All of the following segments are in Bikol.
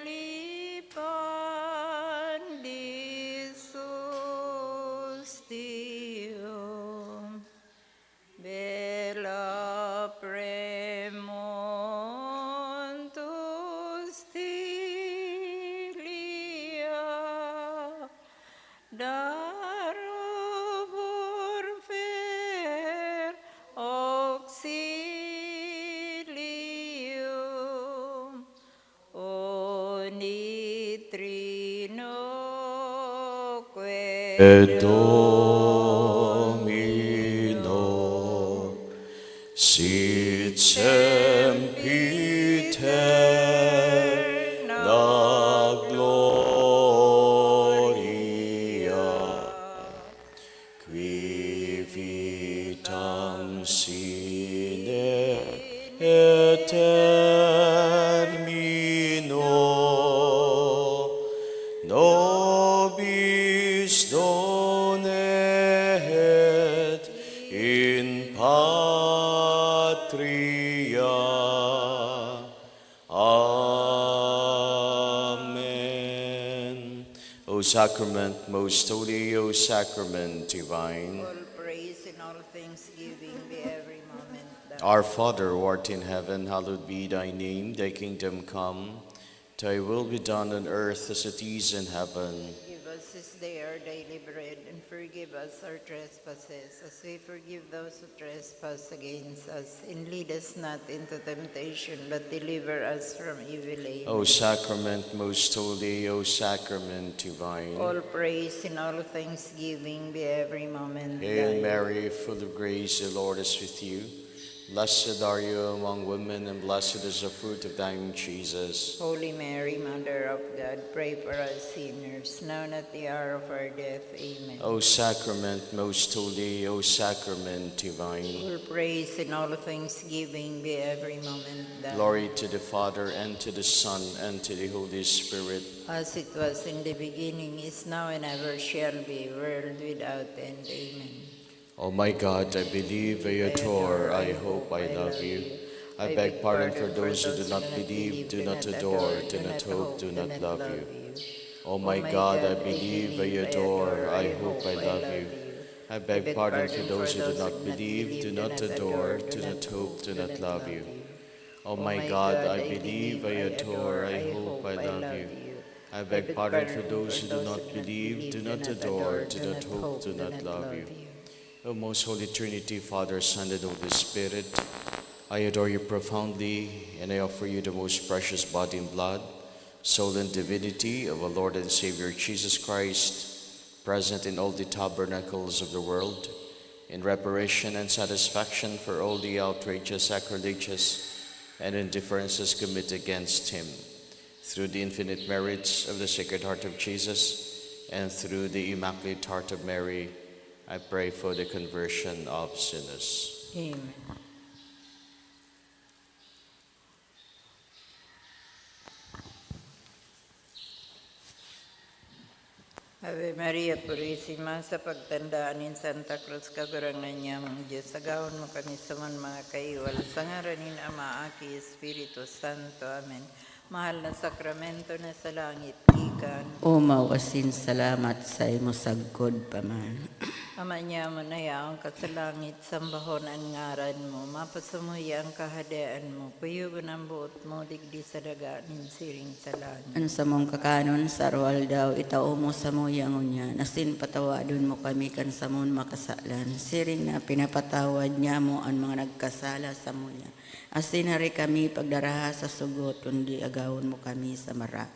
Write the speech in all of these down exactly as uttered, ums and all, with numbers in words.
Lipan disus Deum, bella premontus tilia, darubur per auxilium Oni trinoque. Domino, sit sempiterna gloria, qui vitam sine et termino nobis donet in patria. Amen. O sacrament most holy, O sacrament divine. All praise and all thanksgiving be every moment thine. Our Father, who art in heaven, hallowed be thy name. Thy kingdom come. Thy will be done on earth as it is in heaven. Give us this day our daily bread, and forgive us our trespasses, as we forgive those who trespass against us. And lead us not into temptation, but deliver us from evil. Amen. O sacrament most holy, O sacrament divine. All praise and all thanksgiving be every moment thine. Hail Mary, full of grace, the Lord is with you. Blessed are you among women, and blessed is the fruit of thy womb, Jesus. Holy Mary, Mother of God, pray for us sinners, now and at the hour of our death. Amen. O sacrament most holy, O sacrament divine. All praise and all thanksgiving be every moment thine. Glory to the Father, and to the Son, and to the Holy Spirit. As it was in the beginning, is now, and ever shall be, world without end. Amen. O my God, I believe, I adore, I hope, I love you. I beg pardon for those who do not believe, do not adore, do not hope, do not love you. O my God, I believe, I adore, I hope, I love you. I beg pardon for those who do not believe, do not adore, do not hope, do not love you. O my God, I believe, I adore, I hope, I love you. I beg pardon for those who do not believe, do not adore, do not hope, do not love you. O most holy Trinity, Father, Son, and Holy Spirit, I adore you profoundly, and I offer you the most precious body and blood, soul, and divinity of our Lord and Savior Jesus Christ, present in all the tabernacles of the world, in reparation and satisfaction for all the outrages, sacrileges, and indifferences committed against him, through the infinite merits of the Sacred Heart of Jesus and through the Immaculate Heart of Mary, I pray for the conversion of sinners. Amen. Ave Maria Purisima, sa pagtanda nin Santa Cruz, Kagurangnan nyamong Diyos, agawon mo kami sa mga kaiwal, sa ngaran nin Ama, Aki, Espiritu Santo. Amen. Mahal na sakramento na sa langit gikan. Omaw asin salamat saimo sagkod pa man. Ama nyamon na yaon ka sa langit, sambahon an ngaran mo, mapasamuya an kahadean mo, kuyogon an boot mo digdi sa daga nin siring sa langit. An samong kakanon sa aroaldaw, itao mo samuya ngunyan, asin patawadon mo kami kan samon makasalan, siring na pinapatawad nyamo an mga nagkasala samuya. Asin hari kami pagdaraha sa sugot, kundi agawon mo kami sa maraot.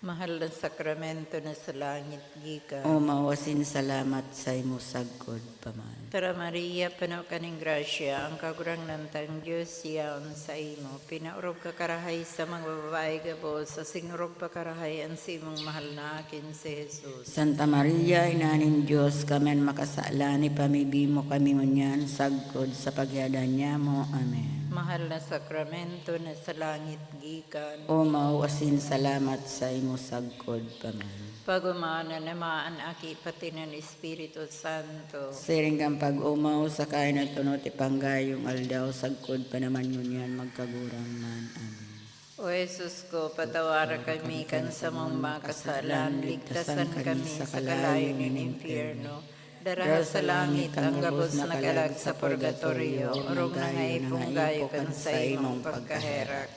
Mahal na sakramento na sa langit gikan. Omaw asin salamat saimo sagkod pa man. Tara, Maria, puno ka nin grasya, ang Kagurangnan tang Dios yaon saimo. Pinaorog ka karahay sa mga babayi gabos, asin orog pa karahay an simong mahal na Akin si Jesus. Santa Maria, Ina nin Dios, kami an makasalan, ipamibi mo kami ngunyan sagkod sa paghihadan nyamo. Amen. Mahal na sakramento na sa langit gikan. Omaw asin salamat saimo sagkod pa man. Pag-umaon an Ama, an Aki, pati an Espiritu Santo. Siring kan pag-omaw, saka an tunot ipangayong aldaw, sagkod pa naman ngunyan, magkagurang man. Amen. O Jesus ko, patawara kami kan samong mga kasalan, ligtasan kami sa kalayo nin impyerno. Daraha sa langit ang gabos na kalag sa purgatorio, orog na nga ipunggayo kan saimong pagkaherak.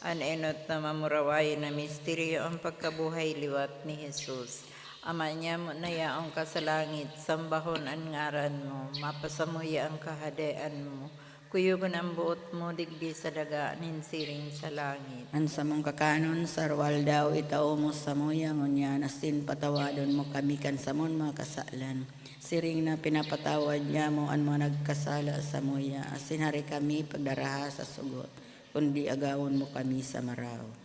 An enot na mamurawayon na misteryo, ang pagkabuhay liwat ni Jesus. Ama niamo na yaon ka sa langit, sambahon an ngaran mo, mapasamuya an kahadean mo, kuyogon an boot mo digdi sa daga nin siring sa langit. An samong kakanon sa aroaldaw itao mo samuya ngunyan, asin patawadon mo kami kan samon mga kasalan, siring na pinapatawad niamo an mga nagkasala samuya, asin hari kami pagdaraha sa sugot, kundi agawon mo kami sa maraot.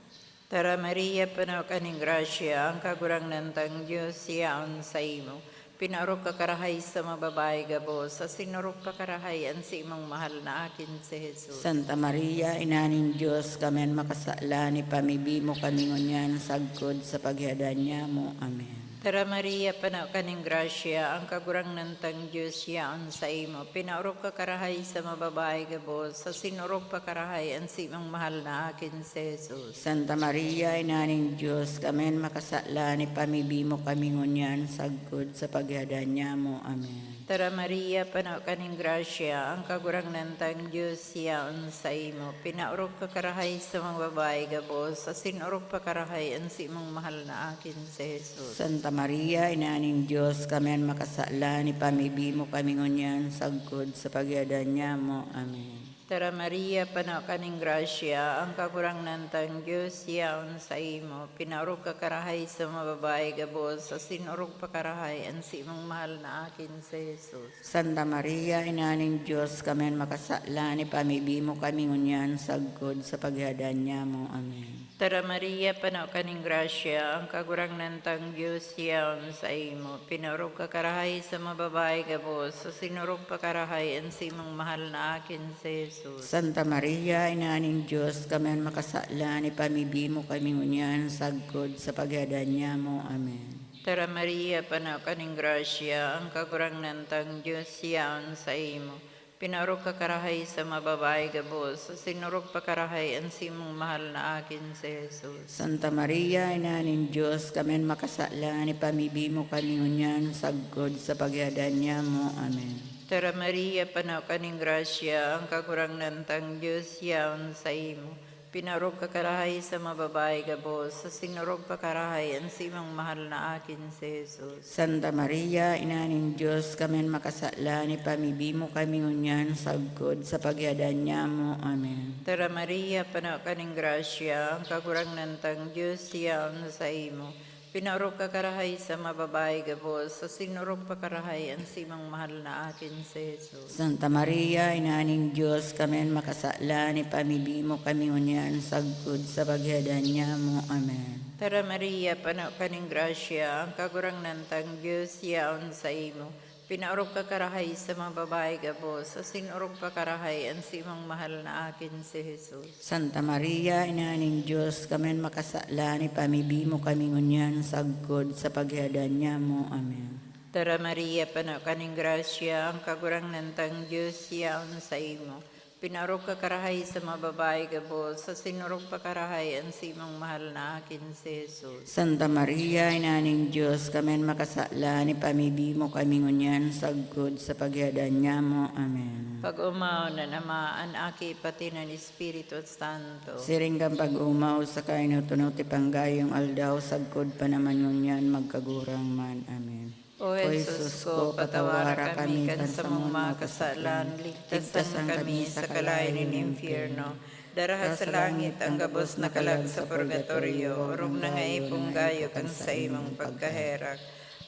Tara, Maria, pano ka nin grasya, ang Kagurangnan tang Dios yaon saimo. Pinaorog ka karahay sa mga babayi gabos, asin orog pa karahay an saimong mahal na akin si Jesus. Santa Maria, Ina nin Dios, kami an makasalan, ipamibi mo kami ngunyan sagkod sa paghihadan niamo. Amen. Tara, Maria, pano ka nin grasya, ang Kagurangnan tang Dios yaon saimo. Pinaorog ka karahay sa mga babayi gabos, asin orog pa karahay an saimong mahal na akin si Jesus. Santa Maria, Ina nin Dios, kami an makasalan, ipamibi mo kami ngunyan sagkod sa paghihadan niamo. Amen. Tara, Maria, pano ka nin grasya, ang Kagurangnan tang Dios yaon saimo. Pinaorog ka karahay sa mga babayi gabos, asin orog pa karahay an saimong mahal na akin si Jesus. Santa Maria, Ina nin Dios, kami an makasalan, ipamibi mo kami ngunyan sagkod sa paghihadan niamo. Amen. Tara, Maria, pano ka nin grasya, ang Kagurangnan tang Dios yaon saimo. Pinaorog ka karahay sa mga babayi gabos, asin orog pa karahay an saimong mahal na akin si Jesus. Santa Maria, Ina nin Dios, kami an makasalan, ipamibi mo kami ngunyan sagkod sa paghihadan niamo. Amen. Tara, Maria, pano ka nin grasya, ang Kagurangnan tang Dios yaon saimo. Pinaorog ka karahay sa mga babayi gabos, asin orog pa karahay an saimong mahal na akin si Jesus. Santa Maria, Ina nin Dios, kami an makasalan, ipamibi mo kami ngunyan sagkod sa paghihadan niamo. Amen. Tara, Maria, pano ka nin grasya, ang Kagurangnan tang Dios yaon saimo. Pinaorog ka karahay sa mga babayi gabos, asin orog pa karahay an saimong mahal na akin si Jesus. Santa Maria, Ina nin Dios, kami an makasalan, ipamibi mo kami ngunyan sagkod sa paghihadan niamo. Amen. Tara, Maria, pano ka nin grasya, ang Kagurangnan tang Dios yaon saimo. Pinaorog ka karahay sa mga babayi gabos, asin orog pa karahay an saimong mahal na akin si Jesus. Santa Maria, Ina nin Dios, kami an makasalan, ipamibi mo kami ngunyan sagkod sa paghihadan niamo. Amen. Tara, Maria, pano ka nin grasya, ang Kagurangnan tang Dios yaon saimo. Pinaorog ka karahay sa mga babayi gabos, asin orog pa karahay an saimong mahal na akin si Jesus. Santa Maria, Ina nin Dios, kami an makasalan, ipamibi mo kami ngunyan sagkod sa paghihadan niamo. Amen. Tara, Maria, pano ka nin grasya, ang Kagurangnan tang Dios yaon saimo. Pinaorog ka karahay sa mga babayi gabos, asin orog pa karahay an saimong mahal na akin si Jesus. Santa Maria, Ina nin Dios, kami an makasalan, ipamibi mo kami ngunyan sagkod sa paghihadan niamo. Amen. Tara, Maria, pano ka nin grasya, ang Kagurangnan tang Dios yaon saimo. Pinaorog ka karahay sa mga babayi gabos, asin orog pa karahay an saimong mahal na akin si Jesus. Santa Maria, Ina nin Dios, kami an makasalan, ipamibi mo kami ngunyan sagkod sa paghihadan niamo. Amen. Pag-omaw na naman an Aki, pati na an Espiritu Santo. Siring kan pag-omaw sa kainot-unot ipang gayong aldaw, sagkod pa naman ngunyan, magkagurang man. Amen. O Jesus ko, patawara kami kan samong mga kasalan, ligtasan kami sa kalayo nin impyerno. Daraha sa langit ang gabos na kalag sa purgatorio, orog na nga ipunggayo kan saimong pagkaherak.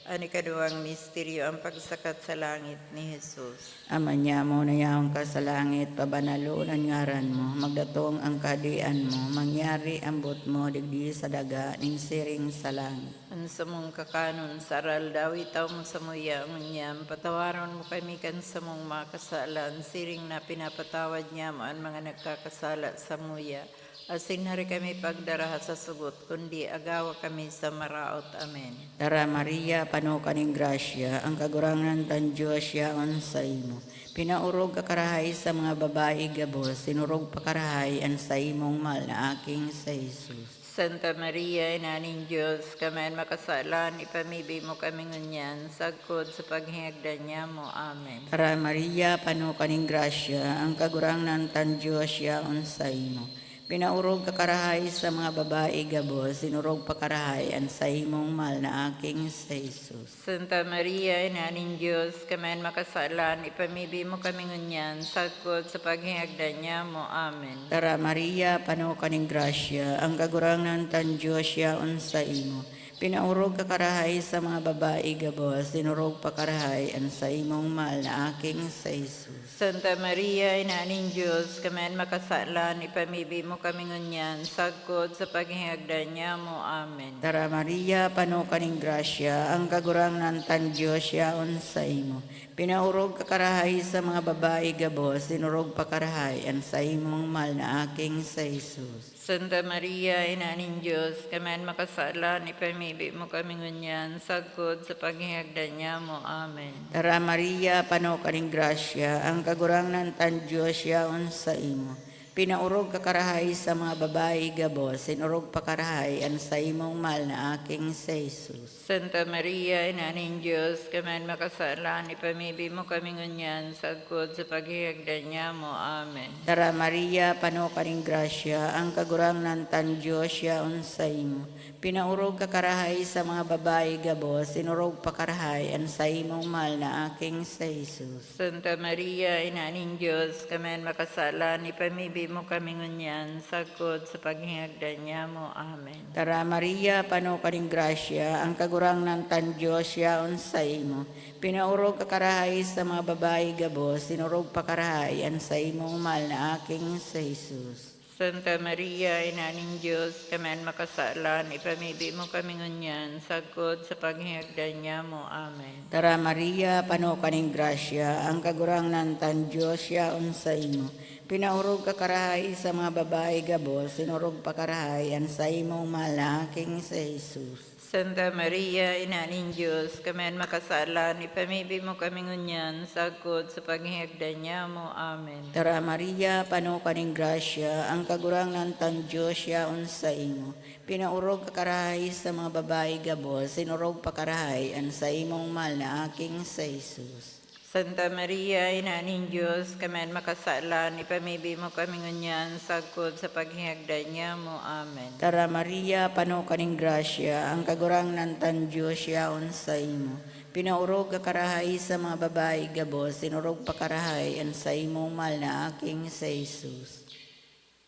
An ikaduwang misteryo, ang pagsakat sa langit ni Jesus. Ama niamo na yaon ka sa langit, pabanalon an ngaran mo, magdatong ang kahadean mo, mangyari an boot mo digdi sa daga nin siring sa langit. An samong kakanon sa aroaldaw, itao mo samuya ngunyan, patawaron mo kami kan samong mga kasalan, siring na pinapatawad niamo an mga nagkakasala samuya. Asin hari kami pagdaraha sa sugot, kundi agawa kami sa maraot. Amen. Tara, Maria, pano ka nin grasya, ang Kagurangnan kan Dios yaon saimo. Pinaorog ka karahay sa mga babayi gabos, sinorog pa karahay an saimong mahal na aking si Jesus. Santa Maria, Ina nin Dios, kami an makasalan, ipamibi mo kami ngunyan, sagkod sa paghingagdan nyamo. Amen. Tara, Maria, pano ka nin grasya, ang Kagurangnan kan Dios yaon saimo. Pinaorog ka karahay sa mga babayi gabos, sinorog pa karahay an saimong mahal na aking si Jesus. Santa Maria, Ina nin Dios, kami an makasalan, ipamibi mo kami ngunyan, sagkod sa paghingagdan nyamo. Amen. Tara, Maria, pano ka nin grasya, ang Kagurangnan kan Dios yaon saimo. Pinaorog ka karahay sa mga babayi gabos, sinorog pa karahay an saimong mahal na aking si Jesus. Santa Maria, Ina nin Dios, kami an makasalan, ipamibi mo kami ngunyan, sagkod sa paghingagdan nyamo. Amen. Tara, Maria, pano ka nin grasya, ang Kagurangnan kan Dios yaon saimo. Pinaorog ka karahay sa mga babayi gabos, sinorog pa karahay an saimong mahal na aking si Jesus. Santa Maria, Ina nin Dios, kami an makasalan, ipamibi mo kami ngunyan, sagkod sa paghingagdan nyamo. Amen. Tara, Maria, pano ka nin grasya, ang Kagurangnan kan Dios yaon saimo. Pinaorog ka karahay sa mga babayi gabos, sinorog pa karahay an saimong mahal na aking si Jesus. Santa Maria, Ina nin Dios, kami an makasalan, ipamibi mo kami ngunyan, sagkod sa paghingagdan nyamo. Amen. Tara, Maria, pano ka nin grasya, ang Kagurangnan kan Dios yaon saimo. Pinaorog ka karahay sa mga babayi gabos, sinorog pa karahay an saimong mahal na aking si Jesus. Santa Maria, Ina nin Dios, kami an makasalan, ipamibi mo kami ngunyan, sagkod sa paghingagdan nyamo. Amen. Tara, Maria, pano ka nin grasya, ang Kagurangnan kan Dios yaon saimo. Pinaorog ka karahay sa mga babayi gabos, sinorog pa karahay an saimong mahal na aking si Jesus. Santa Maria, Ina nin Dios, kami an makasalan, ipamibi mo kami ngunyan, sagkod sa paghingagdan nyamo. Amen. Tara, Maria, pano ka nin grasya, ang Kagurangnan kan Dios yaon saimo. Pinaorog ka karahay sa mga babayi gabos, sinorog pa karahay an saimong mahal na aking si Jesus. Santa Maria, Ina nin Dios, kami an makasalan, ipamibi mo kami ngunyan, sagkod sa paghingagdan nyamo. Amen. Tara, Maria, pano ka nin grasya, ang Kagurangnan kan Dios yaon saimo. Pinaorog ka karahay sa mga babayi gabos, sinorog pa karahay an saimong mahal na aking si Jesus. Santa Maria, Ina nin Dios, kami an makasalan, ipamibi mo kami ngunyan, sagkod sa paghingagdan nyamo. Amen. Tara, Maria, pano ka nin grasya, ang Kagurangnan kan Dios yaon saimo. Pinaorog ka karahay sa mga babayi gabos, sinorog pa karahay an saimong mahal na aking si Jesus.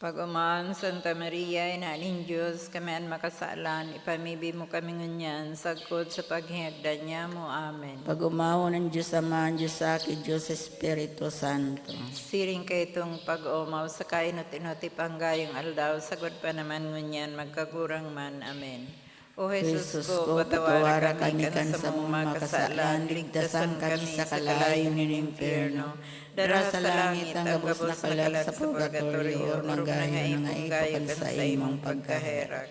Pag-omaon, Santa Maria, Ina nin Dios, kami an makasalan, ipamibi mo kami ngunyan, sagkod sa paghingagdan nyamo. Amen. Pag-omaon an Dios Ama, an Dios Aki, Dios Espiritu Santo. Siring kaitong pag-omaw sa kainot-inot ipanggayong aldaw, sagkod pa naman ngunyan, magkagurang man. Amen. O Jesus ko, patawara kami kan samong mga kasalan, ligtasan kami sa kalayo nin impyerno. Dara sa langit ang gabos na kalag sa purgatorio, orog na nga ipong gayo kan saimong pagkaherak.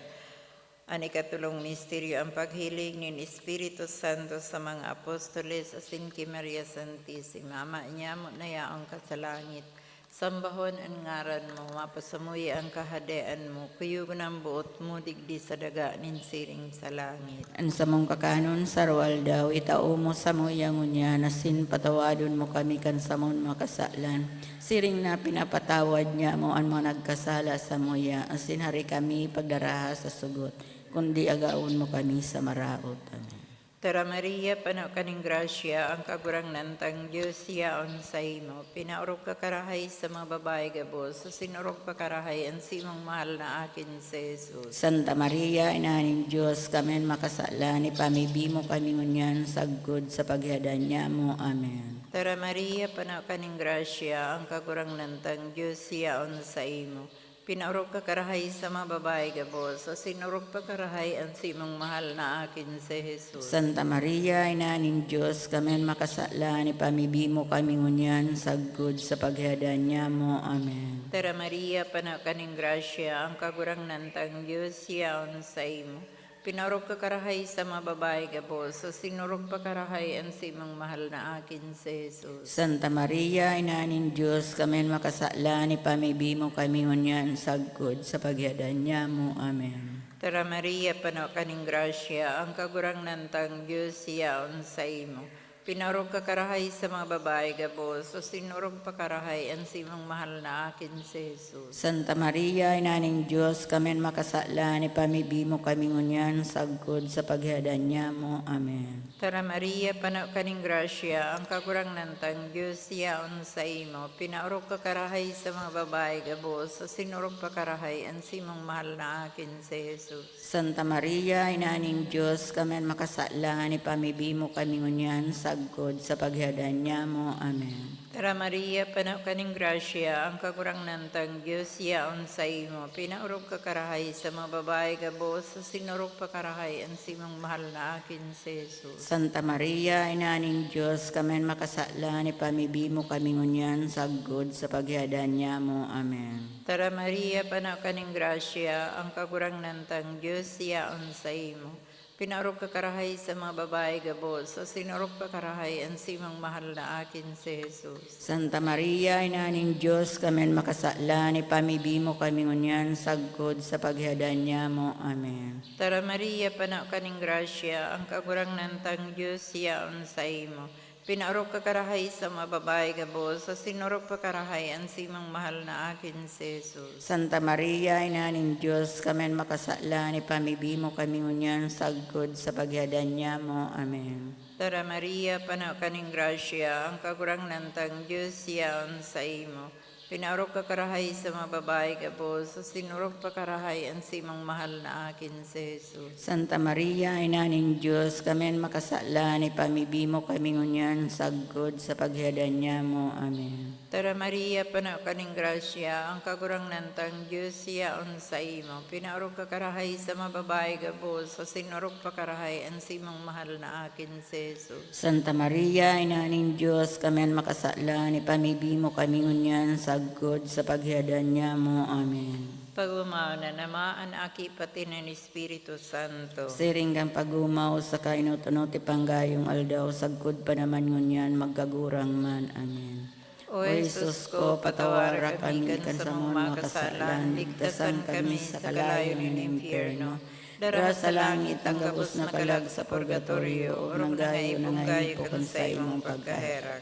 An ikatulong misteryo, ang paghilig nin Espiritu Santo sa mga apostoles asin ki Maria Santisima. Ama nyamo na yaon ka sa langit, sambahon an ngaran mo, mapasamuya an kahadean mo, kuyogon an boot mo digdi sa daga nin siring sa langit. An samong kakanon sa aroaldaw, itao mo samuya ngunyan, asin patawadon mo kami kan samon mga kasalan, siring na pinapatawad nyamo an mga nagkasala samuya, asin hari kami pagdaraha sa sugot, kundi agawon mo kami sa maraot. Amen. Tara, Maria, pano ka nin grasya, ang Kagurangnan tang Dios yaon saimo. Pinaorog ka karahay sa mga babayi gabos, asin orog pa karahay an simong mahal na aki si Jesus. Santa Maria, Ina nin Dios, kami an makasalan, ipamibi mo kami ngunyan sagkod sa paghihadan nyamo. Amen. Tara, Maria, pano ka nin grasya, ang Kagurangnan tang Dios yaon saimo. Pinaorog ka karahay sa mga babayi gabos, asin orog pa karahay an simong mahal na akin si Jesus. Santa Maria, Ina nin Dios, kami an makasalan, ipamibi mo kami ngunyan sagkod sa paghihadan nyamo. Amen. Tara Maria, pano ka nin grasya, ang Kagurangnan tang Dios yaon saimo. Pinaorog ka karahay sa mga babayi gabos, asin orog pa karahay an simong mahal na akin si Jesus. Santa Maria, Ina nin Dios, kami an makasalan, ipamibi mo kami ngunyan sagkod sa paghihadan nyamo. Amen. Tara Maria, pano ka nin grasya, ang Kagurangnan tang Dios yaon saimo. Pinaorog ka karahay sa mga babayi gabos, asin orog pa karahay an simong mahal na akin si Jesus. Santa Maria, Ina nin Dios, kami an makasalan, ipamibi mo kami ngunyan sagkod sa paghihadan nyamo. Amen. Tara Maria, pano ka nin grasya, ang Kagurangnan tang Dios yaon saimo. Pinaorog ka karahay sa mga babayi gabos, asin orog pa karahay an simong mahal na akin si Jesus. Santa Maria, Ina nin Dios, kami an makasalan, ipamibi mo kami ngunyan sagkod sa paghihadan nyamo. Amen. Tara Maria, pano ka nin grasya, ang Kagurangnan tang Dios yaon saimo. Pinaorog ka karahay sa mga babayi gabos, asin orog pa karahay an simong mahal na akin si Jesus. Santa Maria, Ina nin Dios, kami an makasalan, ipamibi mo kami ngunyan sagkod sa paghihadan nyamo. Amen. Tara Maria, pano ka nin grasya, ang Kagurangnan tang Dios yaon saimo. Pinaorog ka karahay sa mga babayi gabos, asin orog pa karahay an simong mahal na akin si Jesus. Santa Maria, Ina nin Dios, kami an makasalan, ipamibi mo kami ngunyan sagkod sa paghihadan nyamo. Amen. Tara Maria, pano ka nin grasya, ang Kagurangnan tang Dios yaon saimo. Pinaorog ka karahay sa mga babayi gabos, asin orog pa karahay an simong mahal na akin si Jesus. Santa Maria, Ina nin Dios, kami an makasalan, ipamibi mo kami ngunyan sagkod sa paghihadan nyamo. Amen. Tara Maria, pano ka nin grasya, ang Kagurangnan tang Dios yaon saimo. Pinaorog ka karahay sa mga babayi gabos, asin orog pa karahay an simong mahal na akin si Jesus. Santa Maria, Ina nin Dios, kami an makasalan, ipamibi mo kami ngunyan sagkod sa paghihadan nyamo. Amen. Tara Maria, pano ka nin grasya, ang Kagurangnan tang Dios yaon saimo. Pinaorog ka karahay sa mga babayi gabos, asin orog pa karahay an simong mahal na akin si Jesus. Santa Maria, Ina nin Dios, kami an makasalan, ipamibi mo kami ngunyan sagkod sa paghihadan nyamo. Amen. Pag-omaw na naman an Aki pati nin Espiritu Santo. Siring kan pag-omaw sa kainot-unot ipanggayong aldaw, sagkod pa naman ngunyan, magkagurang man. Amen. O Jesus ko, patawara kami kan samong mga kasalan, ligtasan kami sa kalayo nin impyerno. Dara sa langit ang gabos na kalag sa purgatorio, orog na nga ibong gayo kan saimong pagkaherak.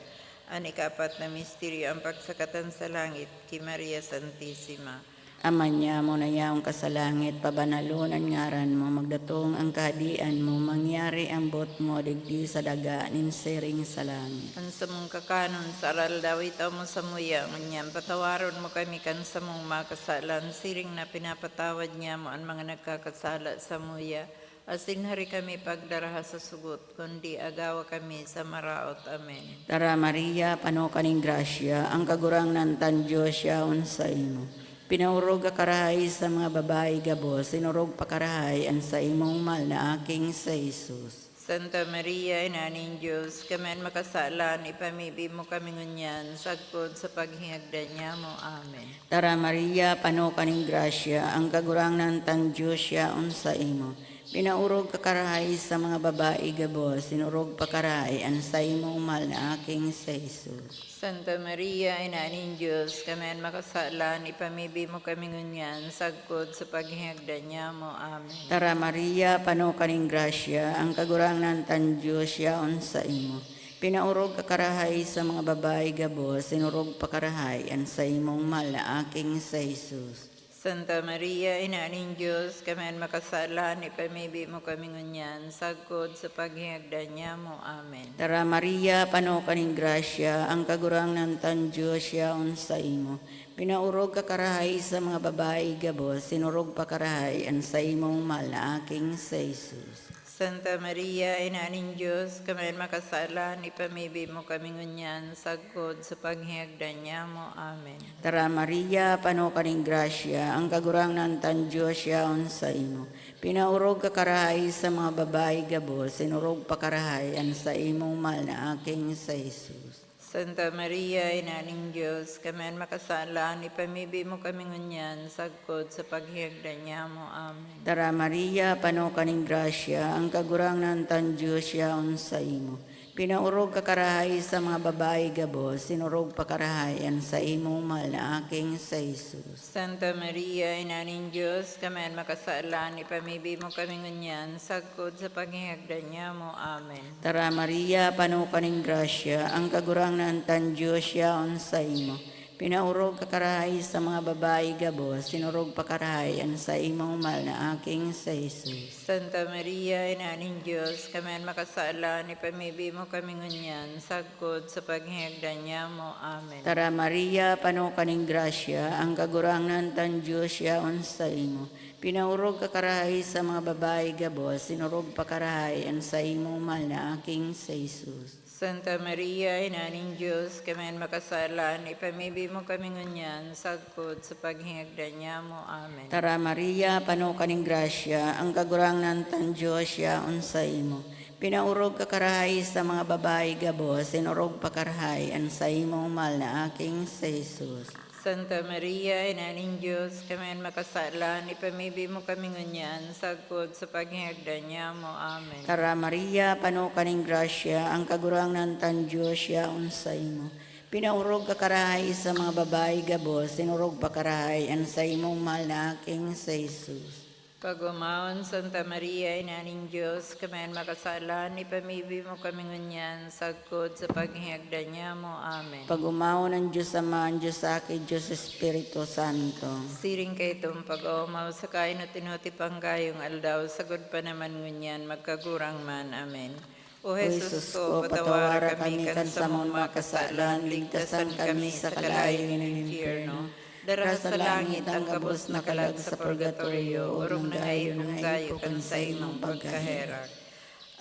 An ikaapat na misteryo, ang pagsakatan sa langit ki Maria Santisima. Ama nyamo na yaon ka sa langit, pabanalon an ngaran mo, magdatong ang kahadean mo, mangyari ang boot mo digdi sa daga nin siring sa langit. An samong kakanon sa alaldaw, itao mo samuya ngunyan, patawaron mo kami kan samong mga kasalan, siring na pinapatawad nyamo an mga nagkakasala samuya. Asin hari kami pagdaraha sa sugot, kundi agawa kami sa maraot. Amen. Tara, Maria, pano ka nin grasya, ang Kagurangnan tan Dios yaon saimo. Pinaorog ka karahay sa mga babayi gabos, sinorog pa karahay an saimong mal na aking si Jesus. Santa Maria, Ina nin Dios, kami an makasalan, ipamibi mo kami ngunyan, sagkod sa paghingagdan nyamo. Amen. Tara, Maria, pano ka nin grasya, ang Kagurangnan tan Dios yaon saimo. Pinaorog ka karahay sa mga babayi gabos, sinorog pa karahay an saimong mal na aking si Jesus. Santa Maria, Ina nin Dios, kami an makasalan, ipamibi mo kami ngunyan, sagkod sa paghingagdan nyamo. Amen. Tara, Maria, pano ka nin grasya, ang Kagurangnan tan Dios yaon saimo. Pinaorog ka karahay sa mga babayi gabos, sinorog pa karahay an saimong mal na aking si Jesus. Santa Maria, Ina nin Dios, kami an makasalan, ipamibi mo kami ngunyan, sagkod sa paghingagdan nyamo. Amen. Tara, Maria, pano ka nin grasya, ang Kagurangnan tan Dios yaon saimo. Pinaorog ka karahay sa mga babayi gabos, sinorog pa karahay an saimong mal na aking si Jesus. Santa Maria, Ina nin Dios, kami an makasalan, ipamibi mo kami ngunyan, sagkod sa paghingagdan nyamo. Amen. Tara, Maria, pano ka nin grasya, Ang Kagurangnan tang Dios yaon saimo. Pinaorog ka karahay sa mga babayi gabos, sinorog pa karahay an saimong mahal na aki, si Jesus. Santa Maria, Ina nin Dios, kami an makasalan, ipamibi mo kami ngunyan, sagkod sa paghihagdan nyamo. Amen. Tara, Maria, pano ka nin grasya, ang Kagurangnan tang Dios yaon saimo. Pinaorog ka karahay sa mga babayi gabos, sinorog pa karahay an saimong mahal na aki, si Jesus. Santa Maria, Ina nin Dios, kami an makasalan, ipamibi mo kami ngunyan, sagkod sa paghihagdan nyamo. Amen. Tara, Maria, pano ka nin grasya, ang Kagurangnan tang Dios yaon saimo. Pinaorog ka karahay sa mga babayi gabos, sinorog pa karahay an saimong mahal na aki, si Jesus. Santa Maria, Ina nin Dios, kami an makasalan, ipamibi mo kami ngunyan, sagkod sa paghihagdan nyamo. Amen. Tara, Maria, pano ka nin grasya, ang Kagurangnan tang Dios yaon saimo. Pinaorog ka karahay sa mga babayi gabos, sinorog pa karahay an saimong mahal na aki, si Jesus. Santa Maria, Ina nin Dios, kami an makasalan, ipamibi mo kami ngunyan, sagkod sa paghihagdan nyamo. Amen. Tara, Maria, pano ka nin grasya, ang Kagurangnan tang Dios yaon saimo. Pinaorog ka karahay sa mga babayi gabos, sinorog pa karahay an saimong mahal na aki, si Jesus. Santa Maria, Ina nin Dios, kami an makasalan, ipamibi mo kami ngunyan, sagkod sa paghihagdan nyamo. Amen. Tara, Maria, pano ka nin grasya, ang Kagurangnan tang Dios yaon saimo. Pinaorog ka karahay sa mga babayi gabos, sinorog pa karahay an saimong mahal na aki, si Jesus. Pag-omawon, Santa Maria, Ina nin Dios, kami an makasalan, ipamibi mo kami ngunyan, sagkod sa paghihagdan nyamo. Amen. Pag-omawon an Dios Ama, an Dios Aki, Dios Espiritu Santo. Siring kaitong pag-oomaw sa kainot-inoti panggayong aldaw, sagkod pa naman ngunyan, magkagurang man. Amen. O Jesus ko, patawara kami kan samong mga kasalan, ligtasan kami sa kalayo nin impyerno. Dara sa langit ang gabos na kalag sa purgatorio, orog na ngayon ang gayo kan saimong pagkaherak.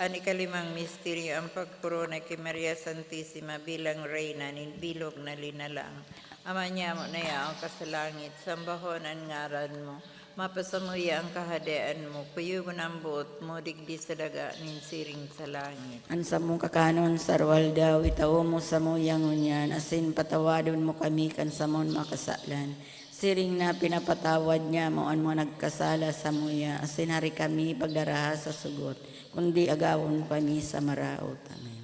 An ikalimang misteryo, ang pagkorona ki Maria Santisima bilang Reyna nin bilog na linalang. Ama nyamo na yaon ka sa langit, sambahon an ngaran mo. Mapasamuya an Kahadean mo, kuyogon an boot mo digdi sa daga nin siring sa langit. An samong kakanon sa aroaldaw, itao mo samuya ngunyan, asin patawadon mo kami kan samon mga kasalan, siring na pinapatawad nyamo an mga nagkasala samuya, asin hari kami pagdaraha sa sugot, kundi agawon mo kami sa maraot. Amen.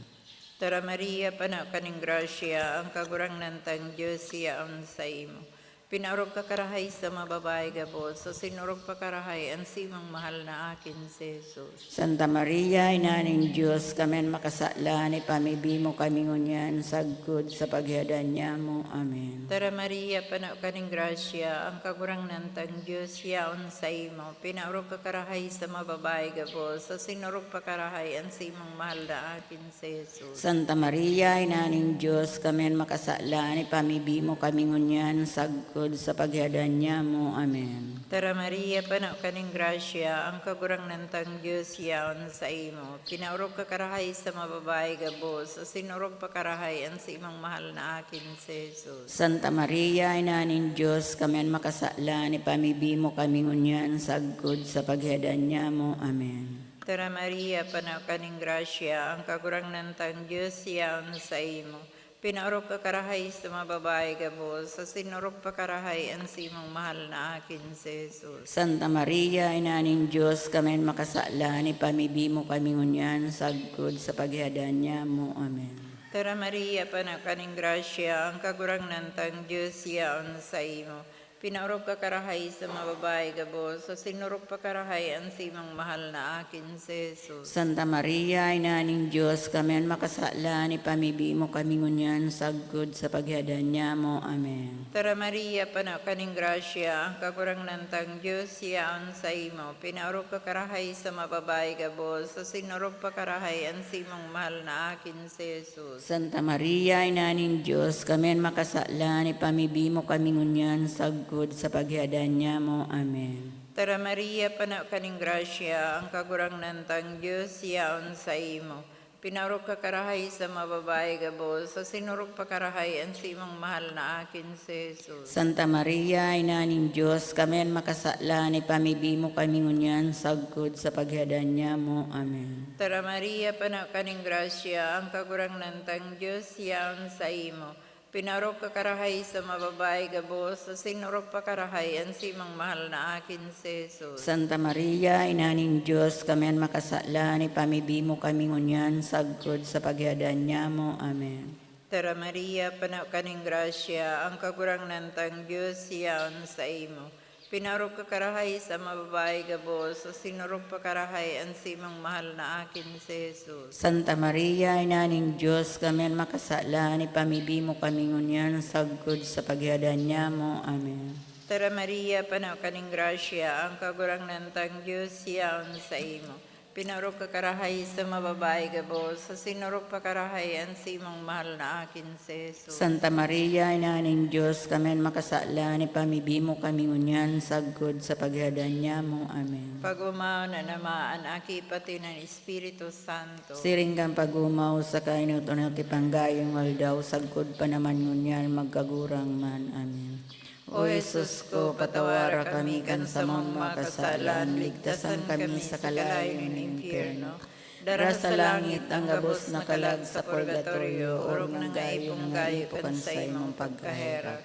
Tara, Maria, pano ka nin grasya, ang Kagurangnan tang Dios yaon saimo. Pinaorog ka karahay sa mga babayi gabos, asin orog pa karahay an saimong mahal na aki, si Jesus. Santa Maria, Ina nin Dios, kami an makasalan, ipamibi mo kami ngunyan, sagkod sa paghihadan nyamo. Amen. Tara, Maria, pano ka nin grasya, ang Kagurangnan tang Dios yaon saimo. Pinaorog ka karahay sa mga babayi gabos, asin orog pa karahay an saimong mahal na aki, si Jesus. Santa Maria, Ina nin Dios, kami an makasalan, ipamibi mo kami ngunyan, sagkod sa paghihadan nyamo. Amen. Tara, Maria, pano ka nin grasya, ang Kagurangnan tang Dios yaon saimo. Pinaorog ka karahay sa mga babayi gabos, asin orog pa karahay an saimong mahal na aki, si Jesus. Santa Maria, Ina nin Dios, kami an makasalan, ipamibi mo kami ngunyan, sagkod sa paghihadan nyamo. Amen. Tara, Maria, pano ka nin grasya, ang Kagurangnan tang Dios yaon saimo. Pinaorog ka karahay sa mga babayi gabos, asin orog pa karahay an saimong mahal na aki, si Jesus. Santa Maria, Ina nin Dios, kami an makasalan, ipamibi mo kami ngunyan, sagkod sa paghihadan nyamo. Amen. Tara, Maria, pano ka nin grasya, ang Kagurangnan tang Dios yaon saimo. Pinaorog ka karahay sa mga babayi gabos, asin orog pa karahay an saimong mahal na aki, si Jesus. Santa Maria, Ina nin Dios, kami an makasalan, ipamibi mo kami ngunyan, sagkod sa paghihadan nyamo. Amen. Tara, Maria, pano ka nin grasya, ang Kagurangnan tang Dios yaon saimo. Pinaorog ka karahay sa mga babayi gabos, asin orog pa karahay an saimong mahal na aki, si Jesus. Santa Maria, Ina nin Dios, kami an makasalan, ipamibi mo kami ngunyan, sagkod sa paghihadan nyamo. Amen. Tara, Maria, pano ka nin grasya, ang Kagurangnan tang Dios yaon saimo. Pinaorog ka karahay sa mga babayi gabos, asin orog pa karahay an simong mahal na akin si Jesus. Santa Maria, Ina nin Dios, kami an makasalan, ipamibi mo kami ngunyan sagkod sa paghihadan nyamo. Amen. Tara Maria, pano ka nin grasya, ang Kagurangnan tang Dios yaon saimo. Pinaorog ka karahay sa mga babayi gabos, asin orog pa karahay an simong mahal na akin si Jesus. Santa Maria, Ina nin Dios, kami an makasalan, ipamibi mo kami ngunyan sagkod sa paghihadan nyamo. Amen. Tara Maria, pano ka nin grasya, ang Kagurangnan tang Dios yaon saimo. Pinaorog ka karahay sa mga babayi gabos, asin orog pa karahay an simong mahal na akin si Jesus. Santa Maria, Ina nin Dios, kami an makasalan, ipamibi mo kami ngunyan sagkod sa paghihadan nyamo. Amen. Tara Maria, pano ka nin grasya, ang Kagurangnan tang Dios yaon saimo. Pinaorog ka karahay sa mga babayi gabos, asin orog pa karahay an simong mahal na akin si Jesus. Santa Maria, Ina nin Dios, kami an makasalan, ipamibi mo kami ngunyan sagkod sa paghihadan nyamo. Amen. Pag-omaw na naman an Aki, pati an Espiritu Santo. Siring kan pag-omaw sa kainot-unot, ipanggayong aldaw, sagkod pa naman ngunyan, magkagurang man. Amen. O Jesus ko, patawara kami kan samong mga kasalan, ligtasan kami sa kalayo nin impyerno. Dara sa langit ang gabos na kalag sa purgatorio, orog nang gayo-gayo kan saimong pagkaherak.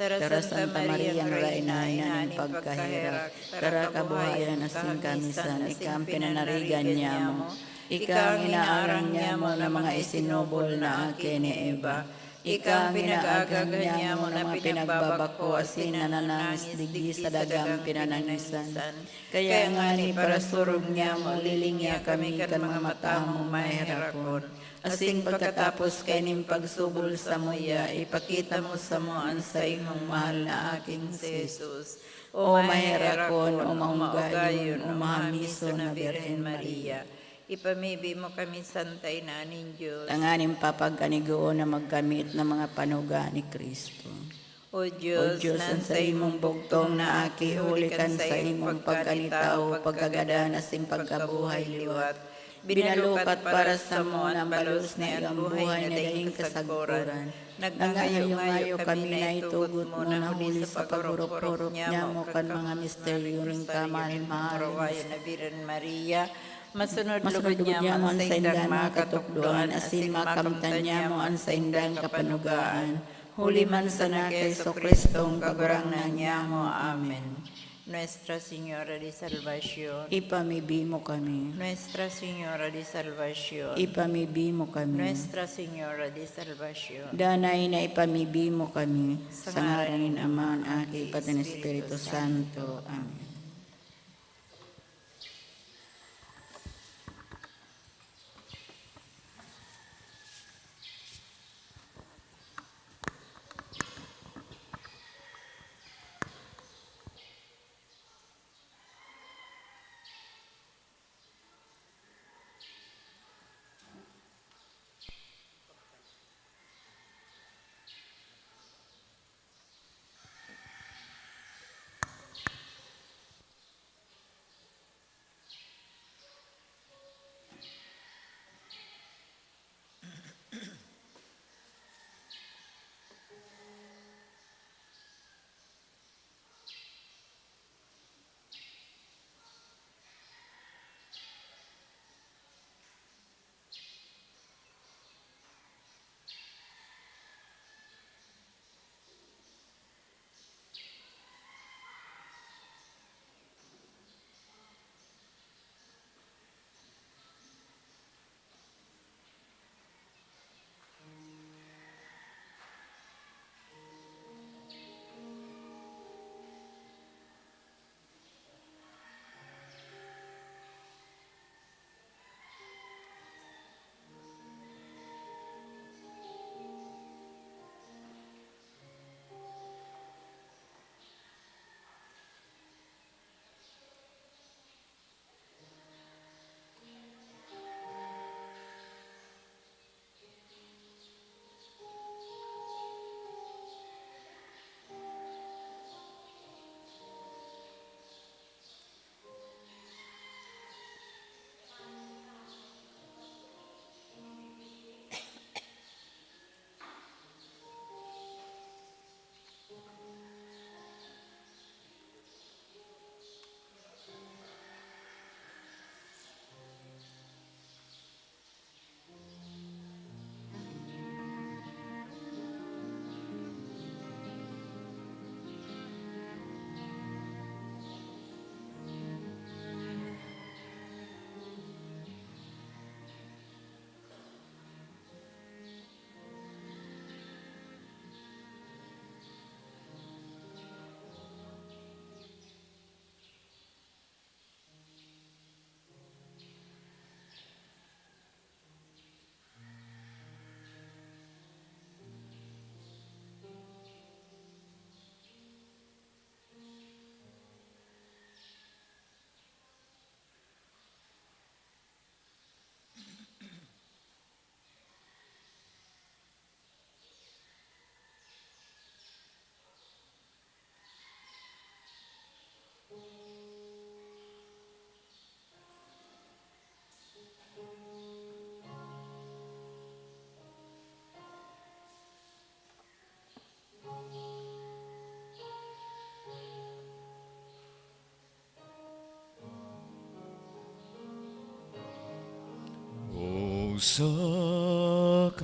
Tara, Santa Maria, Reina, Ina nin pagkaherak, tara kabuhayan asin kamisan, ika an pinanarigan nyamo, ika an inaaram nyamo na mga isinubol na aki ni Eva. Ika an pinag-aagahan nyamo na pinagbabako asin nananangis digdi sa dagang pinanangisan. Kaya ngani, parasurog nyamo, lilingia kami kan mga mata mong maherakon. Asin pagkatapos kaining pagsubol samuya, ipakita mo samo an saimong mahal na aking si Jesus. O maherakon, o maunggayon, o mahamiso na Birhen Maria, ipamibi mo kami, Santa Ina nin Dios, tanganing papagkanigoon na magkamit na mga panuga ni Cristo. O Dios, O Dios, an saimong bugtong na aki, huli kan saimong pagkanitawo, pagkagadan, asin pagkabuhay liwat, binalukat para samo an balos na iyo an buhay na daing kasagkoran. Nagngangayongayo kami na itugot mo na huli sa pagurop-urop nyamo kan mga misteryo nin kamahal-mahalan na Birhen Maria, masunod lugod nyamo an saindang mga katukdoan asin makamtan nyamo an saindang kapanugaan. Huli man sana ki Jesu-Cristo, Kagurangnan nyamo. Amen. Nuestra Señora de Salvacion, ipamibi mo kami. Nuestra Señora de Salvacion, ipamibi mo kami. Nuestra Señora de Salvacion, danay na ipamibi mo kami. Sa ngaran nin Ama, Aki, pati nin Espiritu Santo. Amen. Sacrament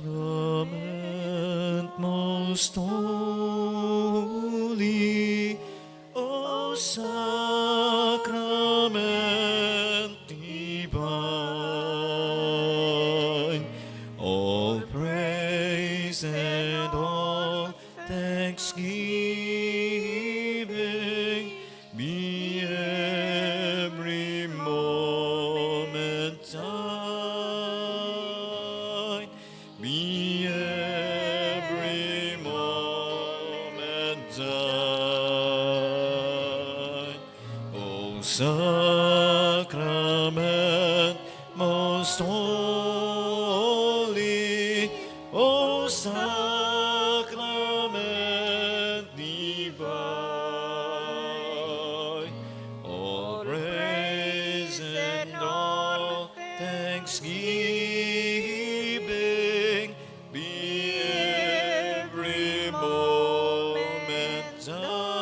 most holy, O Sacrament divine, all praise and all thanksgiving be every moment thine, be every moment thine. O Sacrament most holy, O Sacrament divine, all praise and all thanksgiving be every moment thine,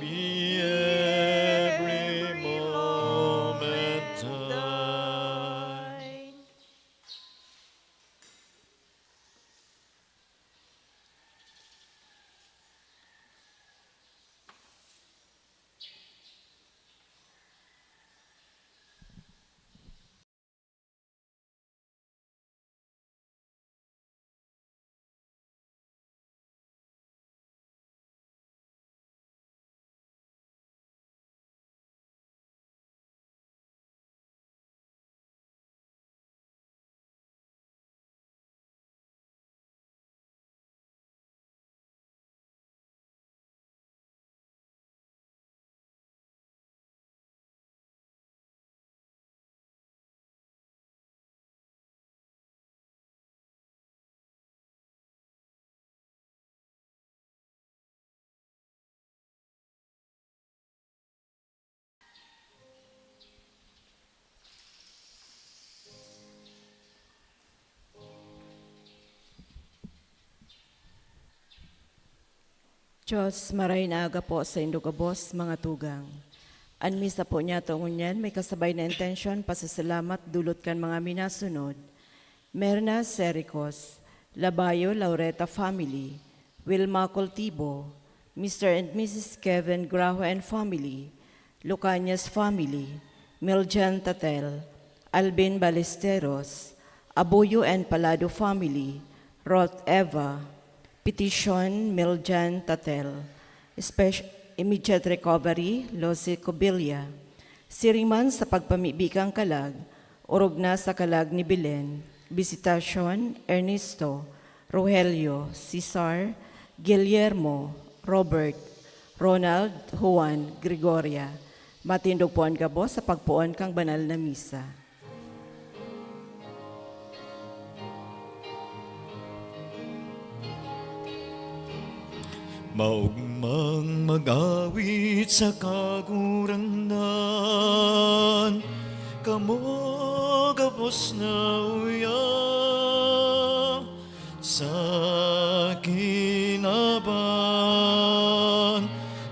be every moment thine. Diyos, maray na aga po saindo gabos, mga tugang. An misa po niyato ngunyan may kasabay na intensyon, pasasalamat dulot kan mga minasunod: Merna Sericos, Labayo Laureta family, Wilma Cultivo, Mister and Missus Kevin Graho and family, Lucanias family, Miljan Tatel, Alvin Ballesteros, Abuyo and Palado family, Roth Eva, Petition, Miljan Tatel, Spec-, Immediate Recovery, Lucy Cobilla. Siring man sa pagpamibi kan kalag, orog na sa kalag ni Belen, Visitacion, Ernesto, Rogelio, Cesar, Guillermo, Robert, Ronald, Juan, Gregoria. Matindog po an gabos sa pagpoon kan banal na misa. Maogmang mag-awit sa Kagurangnan, kamo gabos na uya sa kinaban.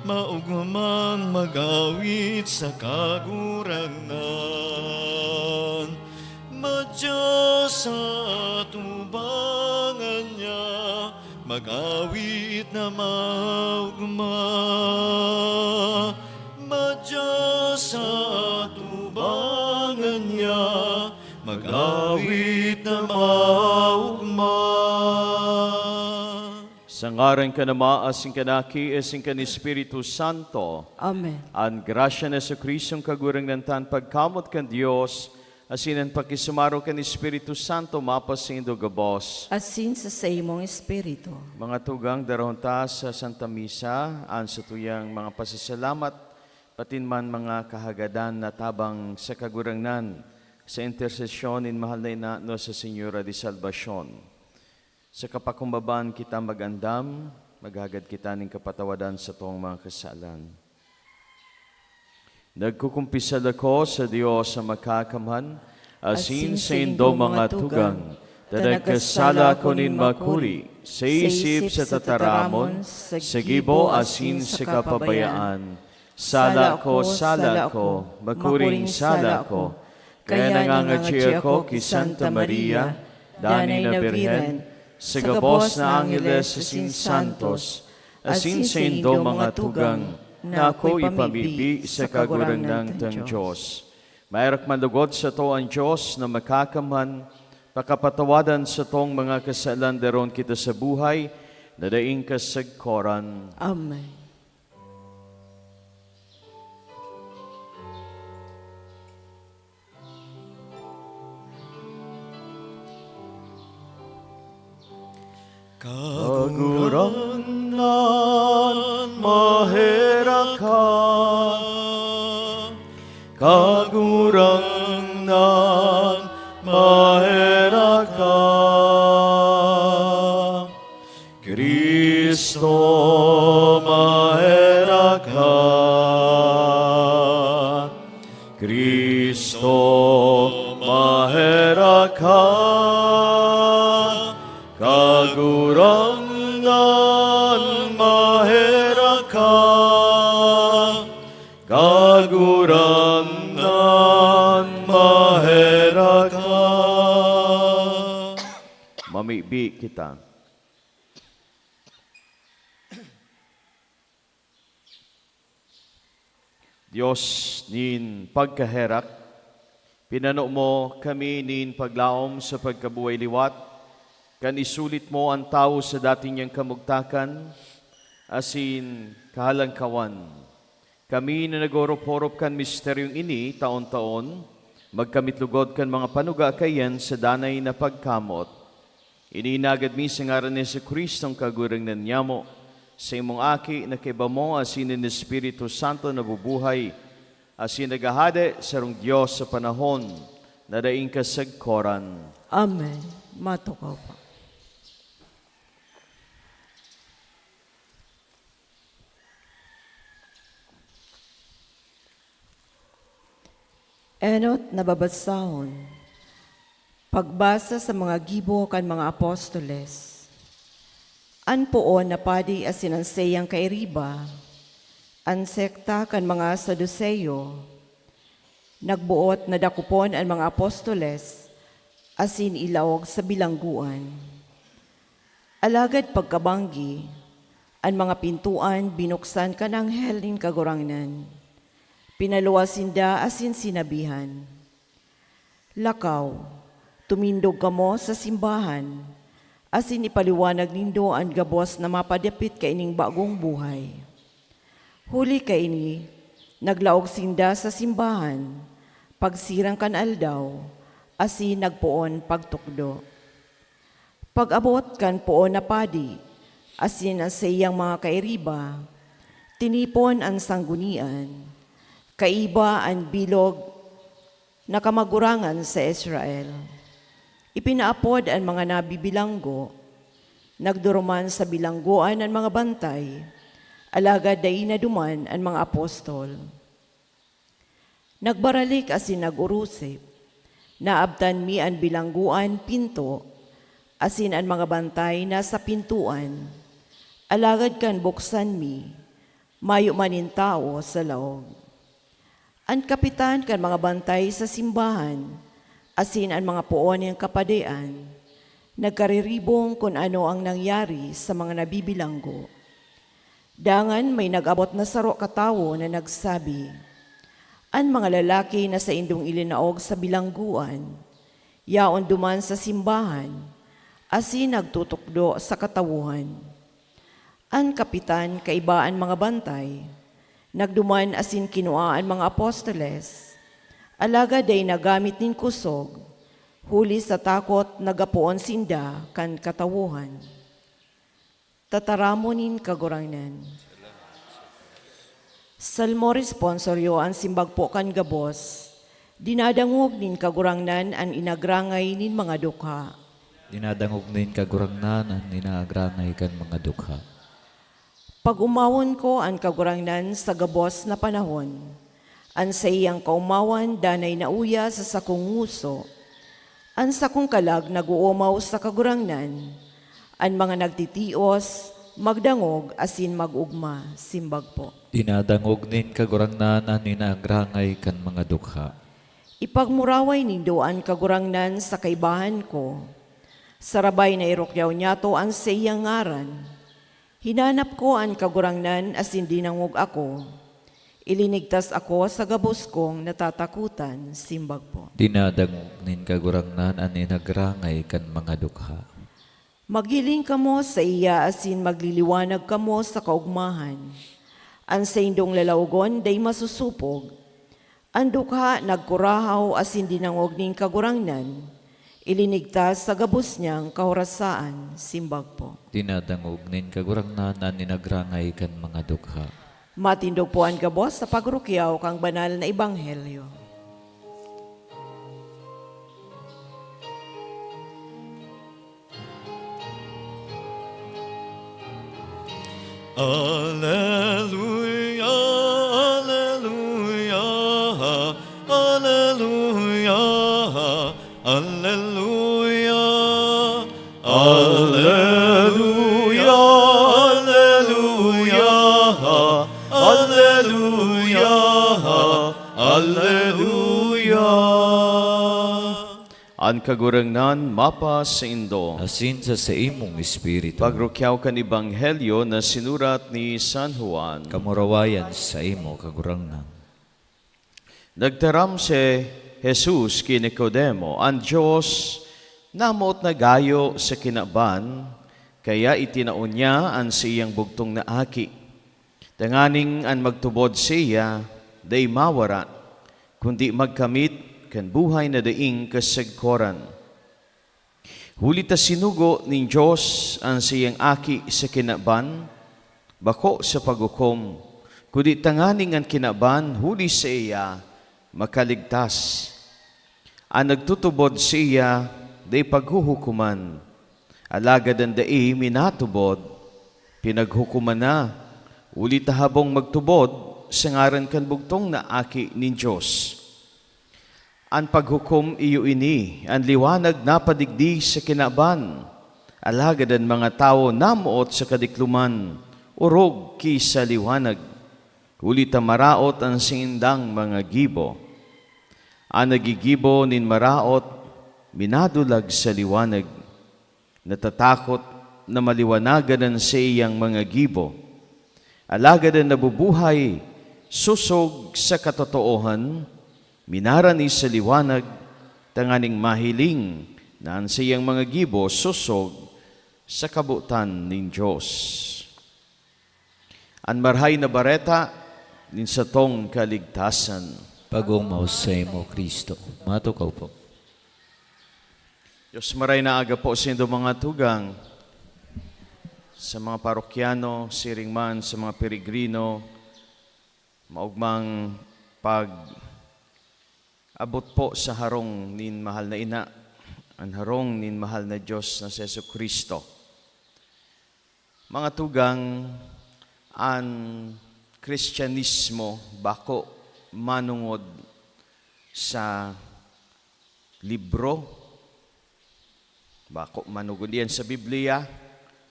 Maogmang mag-awit sa Kagurangnan, madya sa atubangan niya. Mag-awit na maogma, madya sa atubangan niya. Mag-awit na maogma. Sa ngaran kan Ama, asin kan Aki, asin kan Espiritu Santo. Amen. An grasya ni Jesu-Cristong Kagurangnan ta, an pagkamoot kan Dios, asin an pakisumaro kan Espiritu Santo mapasaindo gabos. Asin sa saimong espiritu. Mga tugang, darahon ta sa Santa Misa an satuyang mga pasasalamat, patin man mga kahagadan na tabang sa Kagurangnan, sa intersesyon nin mahal na Ina, Nuestra Señora de Salvacion. Sa kapakumbabaan kita mag-andam, maghagad kita nin kapatawadan sa satong mga kasalan. Nagkukumpisal ako sa Dios na Makakamhan, asin saindo, mga tugang, ta nagkasala ako nin makuri, sa isip, sa tataramon, sa gibo, asin sa kapabayaan. Sala ko, sala ko, makuring sala ko. Kaya nangangadyi ako ki Santa Maria, danay na Birhen, sa gabos na angeles asin santos, asin saindo mga tugang, na ako ipamibi sa Kagurangnan tang Dios. Maherak man lugod sato an Dios na Makakamhan, pakapatawadan satong mga kasalan, daron kita sa buhay na daing kasagkoran. Amen. Kagurangnan, maherak ka. Kagurangnan, maherak ka. Cristo, maherak ka. Cristo, maherak ka. Kagurangnan, maherak ka. Kagurangnan, maherak ka. Mamibi kita. Dios nin pagkaherak, pinano mo kami nin paglaom sa pagkabuhay liwat, kan isulit mo an tawo sa dati niyang kamugtakan asin kahalangkawan. Kami na nag-orop-orop kan misteryong ini taon-taon, magkamit lugod kan mga panuga kaiyan sa danay na pagkamot. Ini inagad mi sa ngaran ni Jesu-Cristong Kagurangnan nyamo, sa imong Aki na kaiba mo asin nin Espiritu Santo na bubuhay, asin naghahade sarong Dios sa panahon na daing kasagkoran. Amen. Matukaw pa. Enot na babasahon. Pagbasa sa mga gibo kan mga apostoles. An poon na padi asin an saiyang kairiba, an sekta kan mga Saduceo, nagboot na dakopon an mga apostoles asin ilaog sa bilanggoan. Alagad pagkabanggi, an mga pintoan binuksan kan anghel nin Kagurangnan. Pinaluwas sinda asin sinabihan, "Lakaw, tumindog kamo sa simbahan, asin ipaliwanag nindo an gabos na mapadapit kaining bagong buhay." Huli kaini, naglaog sinda sa simbahan, pagsirang kan aldaw, asin nagpoon pagtukdo. Pag-abot kan poon na padi, asin an saiyang mga kairiba, tinipon an sanggunian, kaiba an bilog na kamagurangan sa Israel. Ipinaapod an mga nabibilanggo. Nagduruman sa bilanggoan an mga bantay, alagad dai naduman an mga apostol. Nagbaralik asin nag-orosip. Naabtan mi an bilanggoan pinto, asin an mga bantay nasa pintoan. Alagad kan buksan mi, mayo man nin tawo sa laog. An kapitan kan mga bantay sa simbahan asin an mga poon nin kapadian nagkariribong kun ano an nangyari sa mga nabibilanggo. Dangan may nag-abot na saro katawo na nagsabi, "An mga lalaki na saindong ilinaog sa bilanggoan, yaon duman sa simbahan asin nagtutukdo sa katawohan." An kapitan kaiba an mga bantay, nagduman asin kinua an mga apostoles, alagad dai nagamit nin kusog, huli sa takot nagapoon sinda kan katawohan. Tataramon nin Kagurangnan. Salmo responsorio. An simbag po kan gabos, dinadangog nin Kagurangnan an inagrangay nin mga dukha. Dinadangog nin Kagurangnan an inagrangay kan mga dukha. Pag-omawon ko an Kagurangnan sa gabos na panahon. An saiyang kaomawan danay nauya sa sakong ngoso. An sakong kalag nag-oomaw sa Kagurangnan. An mga nagtitios, magdangog asin mag-ogma. Simbag po. Dinadangog nin Kagurangnan an inagrangay kan mga dukha. Ipagmuraway nindo an Kagurangnan sa kaibahan ko. Sarabay na irukyaw niyato an saiyang ngaran. Hinanap ko an Kagurangnan asin dinangog ako. Ilinigtas ako sa gabos kong natatakotan, simbag po. Dinadangog nin Kagurangnan an inagrangay kan mga dukha. Maghiling kamo saiya asin magliliwanag kamo sa kaogmahan. An saindong lalawogon dai masusupog. An dukha nagkurahaw asin dinangog nin Kagurangnan. Ilinigtas sa gabos niyang kahorasaan, simbag po. Dinadangog nin Kagurangnan an inagrangay kan mga dukha. Matindog po an gabos sa pagrukyaw kan banal na ebanghelyo. Aleluya, aleluya, aleluya, aleluya. Aleluya, aleluya, aleluya, aleluya. An Kagurangnan mapasaindo. Asin sa saimong espiritu. Pagrukyaw kan Ebanghelyo na sinurat ni San Juan. Kamurawayan saimo, Kagurangnan. Nagtaram si Jesus ki Nicodemo, "An Dios namoot na gayo sa kinaban, kaya itinao niya an saiyang bugtong na aki, tanganing an magtubod saiya dai mawara, kundi magkamit kan buhay na daing kasagkoran." Huli ta sinugo nin Dios an saiyang Aki sa kinaban, bako sa paghukom, kundi tanganing an kinaban huli saiya makaligtas. An nagtutubod saiya dai paghuhukoman, alagad an dai minatubod, pinaghukoman na, huli ta habong magtubod sa ngaran kan bugtong na Aki nin Dios. An paghukom iyo ini, an liwanag napadigdi sa kinaban, alagad an mga tawo namoot sa kadikloman orog ki sa liwanag, huli ta maraot an saindang mga gibo. An naggigibo nin maraot minadulag sa liwanag. Natatakot na maliwanagan an saiyang mga gibo. Alagad an nabubuhay sosog sa katotoohan, minarani sa liwanag, tanganing mahiling na an saiyang mga gibo sosog sa kabotan nin Dios. An Marahay na Bareta nin satong kaligtasan. Pag-omaw saimo, Cristo. Matukaw po. Dios, maray na aga po saindo, mga tugang, sa mga parokyano, siring man sa mga peregrino, maogmang pag-abot po sa harong nin mahal na ina, an harong nin mahal na Dios na si Jesu-Cristo. Mga tugang, an Kristiyanismo bako manongod sa libro, bako manongod iyan sa Biblia,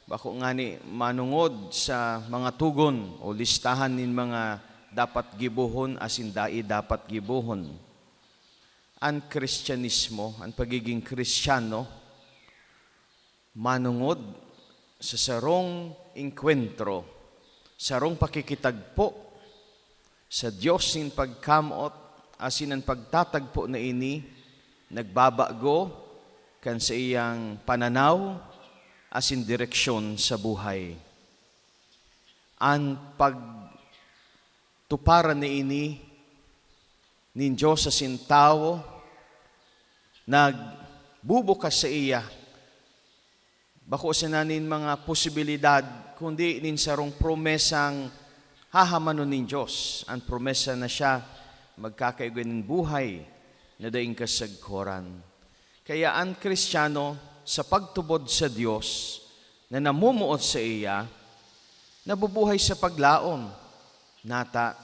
bako ngani manongod sa mga togon o listahan nin mga dapat gibohon asin dai dapat gibohon. An Kristiyanismo, an pagiging Kristiyano, manongod sa sarong engkwentro, sarong pakikitagpo sa Dios nin pagkamoot, asin an pagtatagpo na ini nagbabago kan saiyang pananaw asin direksyon sa buhay. An pagtuparan na ini nin Dios asin tawo nagbubukas saiya, bako sana nin mga posibilidad, kundi nin sarong promesang hahamanon nin Dios, an promesa na siya magkakaigwa nin buhay na daing kasagkoran. Kaya an Kristiyano, sa pagtubod sa Dios na namumuot saiya, nabubuhay sa paglaom. Nata,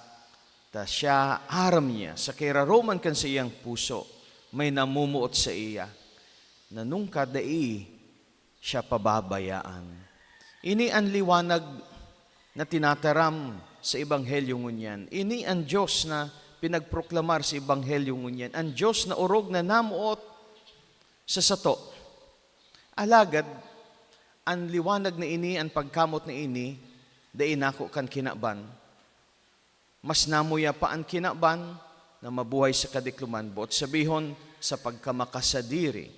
ta siya, aram niya, sa kairaroman kan saiyang puso, may namumuot saiya, na nungka dai siya pababayaan. Ini an liwanag na tinataram sa Ebanghelyo ngunyan. Ini an Dios na pinagproklamar sa Ebanghelyo ngunyan, an Dios na orog na namoot sa sato. Alagad, an liwanag na ini, an pagkamot na ini, dai nako kan kinaban. Mas namuya pa an kinaban na mabuhay sa kadikloman, boot sabihon, sa pagkamakasadiiri,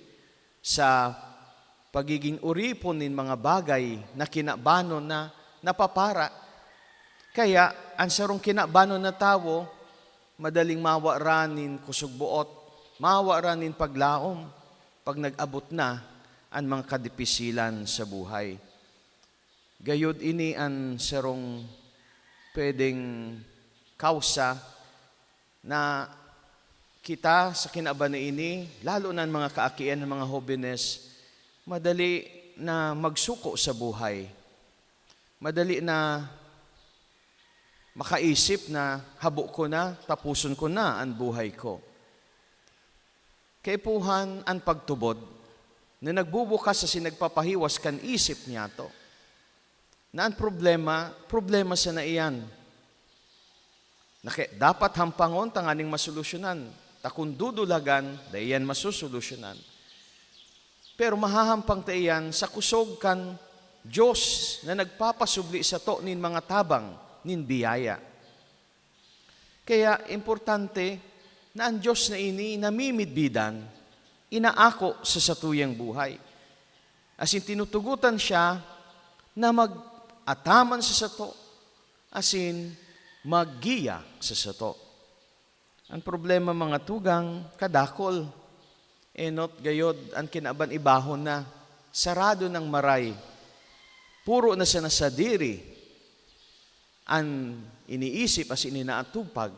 sa pagiging oripon nin mga bagay na kinabanon na napapara. Kaya, an sarong kinabanon na tawo, madaling mawa ra nin kusog boot, mawa ra nin paglaom, pag nag-abot na an mga kadipisilan sa buhay. Gayod ini an sarong pwedeng kausa na kita sa kinaban na ini, lalo na an mga kaakian, an mga hobenes, madali na magsuko sa buhay. Madali na makaisip na, "Habo ko na, tapuson ko na an buhay ko." Kaipuhan an pagtubod na nagbubukas asin nagpapahiwas kan isip niyato, na an problema, problema sana iyan. Na kaya dapat hampangon tanganing masolusyonan. Ta kun dudulagan, dai iyan masosolusyonan. Pero mahahampang ta iyan sa kusog kan Dios na nagpapasubli sato nin mga tabang nin biyaya. Kaya importante na an Dios na ini namimidbidan, inaako sa satuyang buhay. Asin tinutugotan siya na mag-ataman sa sato, asin maggiya sa sato. An problema, mga tugang, kadakol. Enot gayod an kinaban, ibahon na, sarado nang maray. Puro na sana sadiri an iniisip asin inaatupag.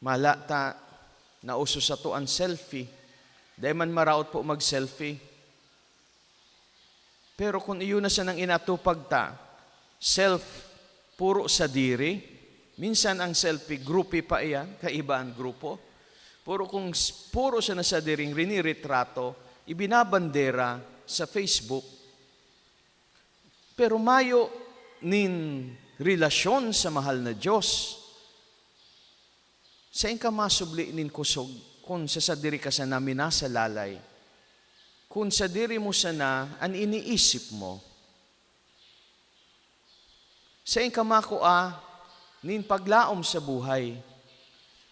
Mala ta, nauso sato an selfie. Dai man maraot po mag-selfie. Pero kun iyo na sanang inatupag ta, self, puro sadiri, minsan ang selfie, grupi pa iyan, kaiba an grupo. Pero kung s-, puro sana sadiring riniritrato, ibinabandera sa Facebook, pero mayo nin relasyon sa mahal na Dios, saen ka masubli nin kusog kun sa sadiri ka sana minasalalay, kun sadiri mo sana an iniisip mo. Saen ka makua nin paglaom sa buhay,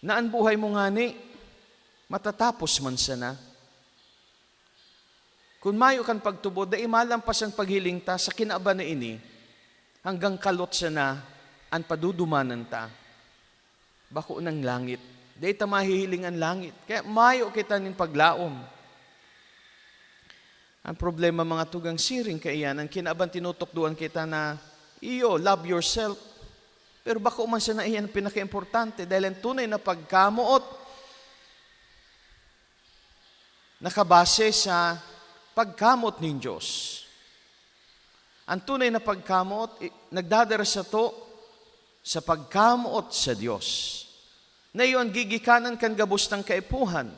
na an buhay mo ngani matatapos man sana. Kun mayo kan pagtubod, dai malampas an paghiling ta sa kinaban na ini, hanggang kalot sana an padudumanan ta. Bako nang langit. Dai ta mahihiling an langit. Kaya mayo kita nin paglaom. Ang problema, mga tugang, siring kaiyan, ang kinaban tinutukdoan kita na, iyo, love yourself. Pero bako man sana iyan ang pinakaimportante, dahil ang tunay na pagkamoot, nakabase sa pagkamot nin Diyos. Ang tunay na pagkamot, i-, nagdadara sato sa pagkamoot sa Diyos, na iyo an gigikanan kan gabos nang kaipuhan,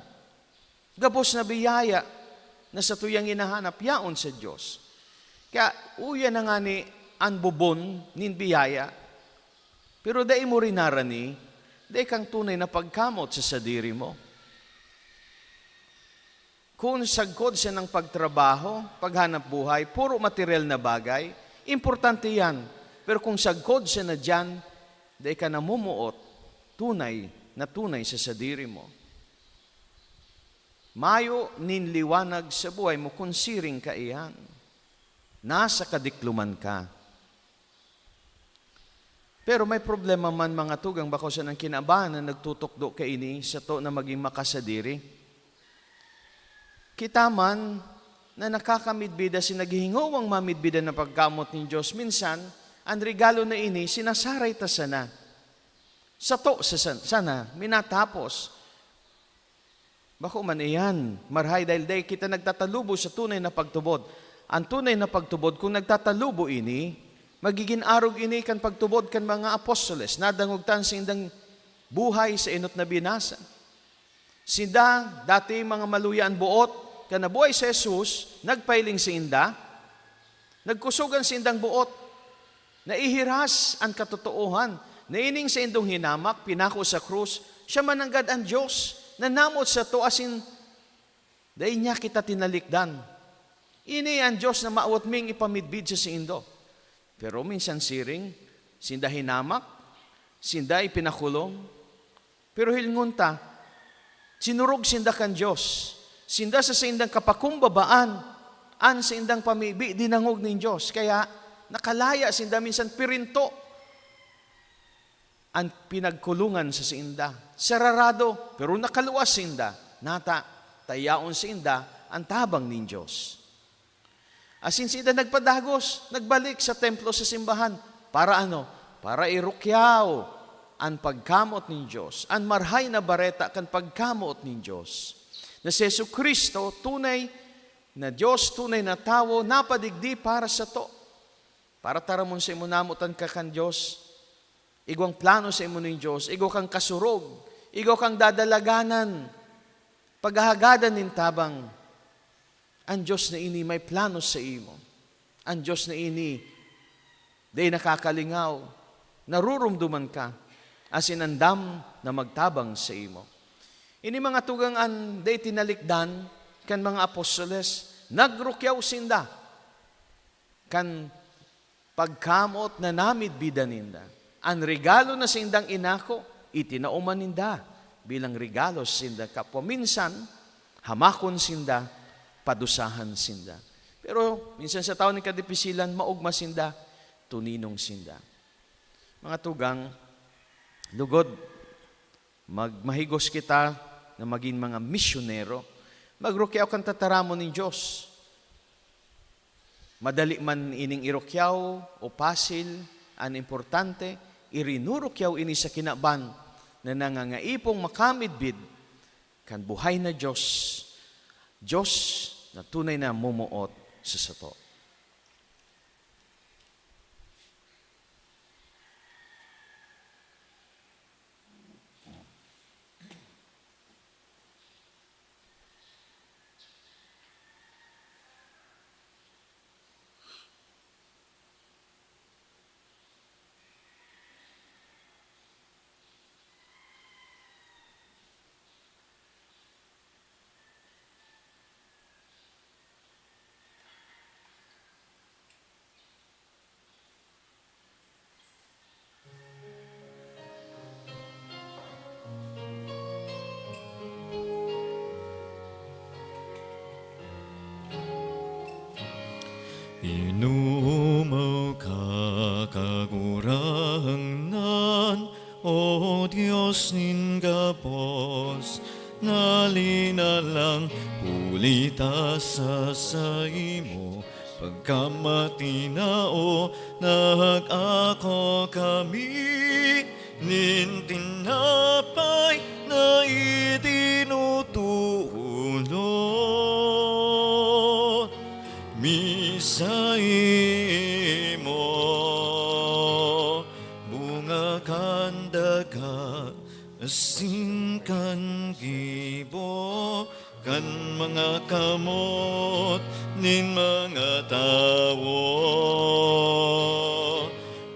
gabos na biyaya na satuyang hinahanap yaon sa Diyos. Kaya, uya na ngani an bubon nin biyaya, pero dai mo rinarani, dai kang tunay na pagkamot sa sadiri mo. Kun sagkod sanang pagtrabaho, paghanap buhay, puro material na bagay, importante yan. Pero kung sagkod sana diyan, dai ka namumuot tunay na tunay sa sadiri mo. Mayo nin liwanag sa buhay mo kun siring kaiyan. Nasa kadikloman ka. Pero may problema man, mga tugang, bako sanang kinaban na nagtutukdo kaini sato na magin makasadiri. Kita man na nakakamidbid asin naghihingowang mamidbidan na pagkamot nin Dios, minsan, an regalo na ini sinasaray ta sana. Sato sa san-, sana minatapos. Bako man iyan, marhay, dahil dai kita nagtatalubo sa tunay na pagtubod. An tunay na pagtubod, kung nagtatalubo ini, magigin arog ini kan pagtubod kan mga apostoles. Nadangog ta an saindang buhay sa enot na binasa. Sinda, dati mga maluya an boot, kan nabuhay si Jesus, nagpahiling sainda, nagkusog an saindang boot, naihiras an katotoohan, Na ining saindong hinamak, pinako sa krus, siya man nanggad an Dios, na namot sato asin dai niya kita tinalikdan. Ini an Dios na mawot ming ipamidbid sa saindo. Pero minsan siring, sinda hinamak, sinda ipinakulong. Pero hilingon ta, sinurog sinda kan Dios. Sinda sa saindang kapakumbabaan, an saindang pamibi dinangog nin Dios. Kaya nakalaya sinda, minsan pirinto an pinagkulungan sa sainda. Sararado, pero nakaluwas sinda. Nata, tayaon sainda an tabang nin Dios. Asin sinda nagpadagos, nagbalik sa templo, sa simbahan. Para ano? Para irukyaw an pagkamoot nin Dios, an Marahay na Bareta kan pagkamoot nin Dios. Na si Jesu-Cristo, tunay na Dios, tunay na tawo, napadigdi para sato. Para taramon sa imo namotan ka kan Dios, igwang plano sa imo nin Dios, igwa kang kasurog, igwa kang dadalaganan, paghahagadan nin tabang. An Dios na ini may plano sa imo. An Dios na ini dai nakakalingaw, naruromdoman ka, asin andam na magtabang sa imo. Ini mga tugang an dai tinalikdan kan mga apostoles, nagrukyaw sinda kan pagkamoot na namidbidan ninda. An regalo na sindang inako, itinao man ninda bilang regalo sa sindang kapwa. Minsan, hamakon sinda, padusahan sinda. Pero minsan sa tawo nin kadipisilan, maogma sinda, tuninong sinda. Mga tugang, lugod, mag-, mahigos kita na magin mga misyonero. Magrukyaw kan tataramon nin Dios. Madali man ining irukyaw o pasil, an importante, irinurukyaw ini sa kinaban na nangangaipong makamidbid kan buhay na Dios, Dios na tunay na momoot sa sato. Inomaw ka, Kagurangnan, O Dios nin gabos, na linalang huli ta sa saimo. Pagkamatinao, nag-ako kami nin tinapay na itinutulot mi saimo, bunga kan daga asin kan gibo kan mga kamot nin mga tawo.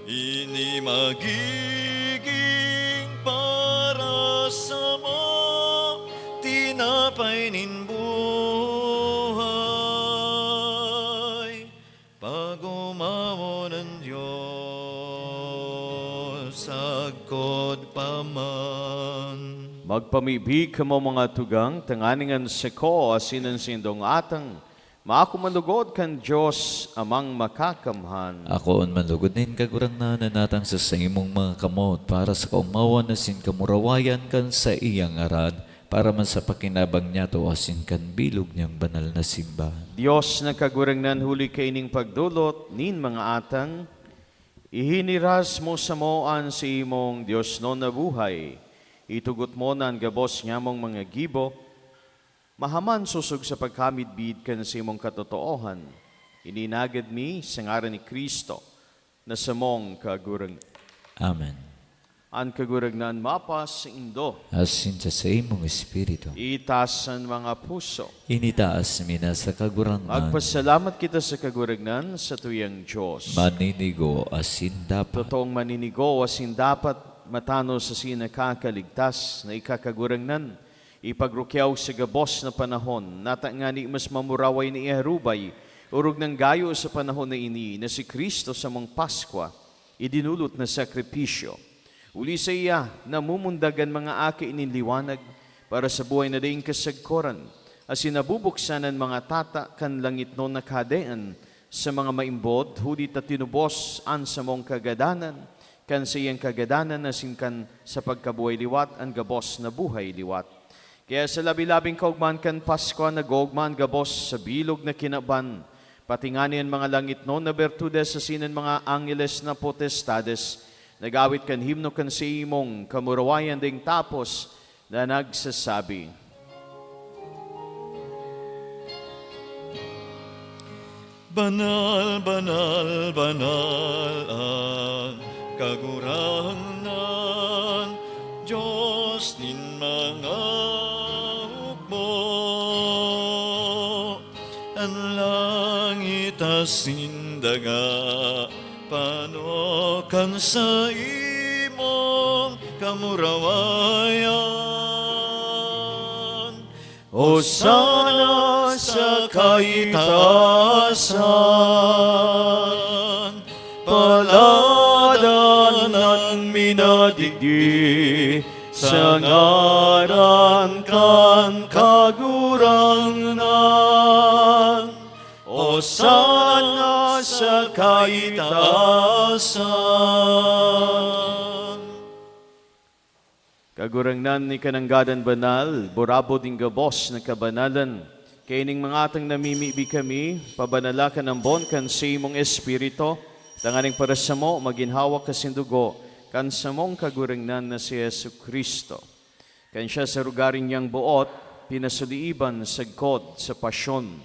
Ini magigin para samo tinapay nin buhay. Pag-omawon an Dios, sagkod pa man. Magpamibi kamo, mga tugang, tanganing an sako asin an saindong atang maako man lugod kan Dios Amang Makakamhan. Akoon man lugod nin Kagurangnan an atang sa saimong mga kamot, para sa kaomawan asin kamurawayan kan saiyang ngaran, para man sa pakinabang niyato asin kan bilog niyang banal na simbahan. Dios na Kagurangnan, huli kaining pagdolot nin mga atang, ihiniras mo samo an saimong diosnon na buhay. Itugot mo na an gabos nyamong mga gibo mahaman sosog sa pagkamidbid kan saimong katotoohan. Ini inagad mi sa ngaran ni Cristo, na samong Kagurang. Amen. An Kagurangnan mapasaindo. Asin sa saimong espiritu. Itaas an mga puso. Initaas mi na sa Kagurangnan. Magpasalamat kita sa Kagurangnan, sa tuyang Dios. Maninigo asin dapat. Totoong maninigo asin dapat, matanos asin nakakaligtas na ika, Kagurangnan. Ipagrukyaw sa gabos na panahon, nata ngani mas mamuraway na iharubay, orog nang gayo sa panahon na ini, na si Cristo samong Paskwa, idinulot na sakripisyo. Huli saiya, namumundag an mga aki nin liwanag para sa buhay na daing kasagkoran, asin nabubuksan an mga tata kan langitnon na kahadean sa mga maimbod, huli ta tinubos an samong kagadanan, kan saiyang kagadanan asin kan sa pagkabuhay liwat an gabos na buhay liwat. Kaya sa labi-labing kaogmahan kan Paskwa, nag-oogma an gabos sa bilog na kinaban, pati ngani an mga langitnon na bertudes asin an mga angeles na potestades nag-awit kan himno kan saimong kamurawayan daing tapos na nagsasabi, Banal, banal, banal an Kagurangnan, Dios nin mga hukbo. An langit asin daga pano kan saimong kamurawayan. Hosana sa kaitaasan. Paladan an minadigdi sa ngaran kan Kagurangnan. Hosana sa kaitaasan. Kagurangnan, ika nanggad an banal, burabod nin gabos na kabanalan. Kaining mga atang namimibi kami, pabanala kan ambon kan saimong Espiritu, tanganing para samo magin hawak asin dugo kan samong Kagurangnan na si Jesu-Cristo. Kan siya sa rogaring niyang boot, pinasuliiban sagkod sa pasyon,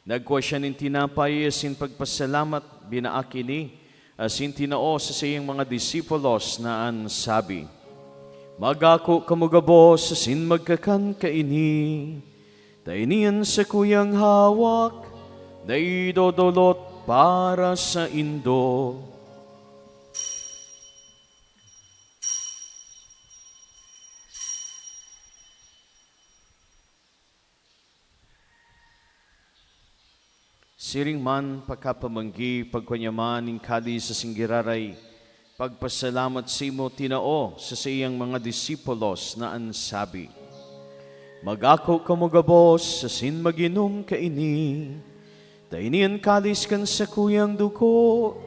nagkua siya nin tinapay asin pagpasalamat, binaak ini, asin tinao sa saiyang mga disipulos na an sabi, "Mag-ako kamo gabos asin magkakan kaini, ta ini an sakuyang hawak na idodolot para saindo." Siring man, pakapamanggi, pagkua niya man nin kalis asin giraray, pagpasalamat saimo, tinao sa saiyang mga disipulos na an sabi, "Mag-ako kamo gabos asin mag-inom kaini, ta ini an kalis kan sakuyang dugo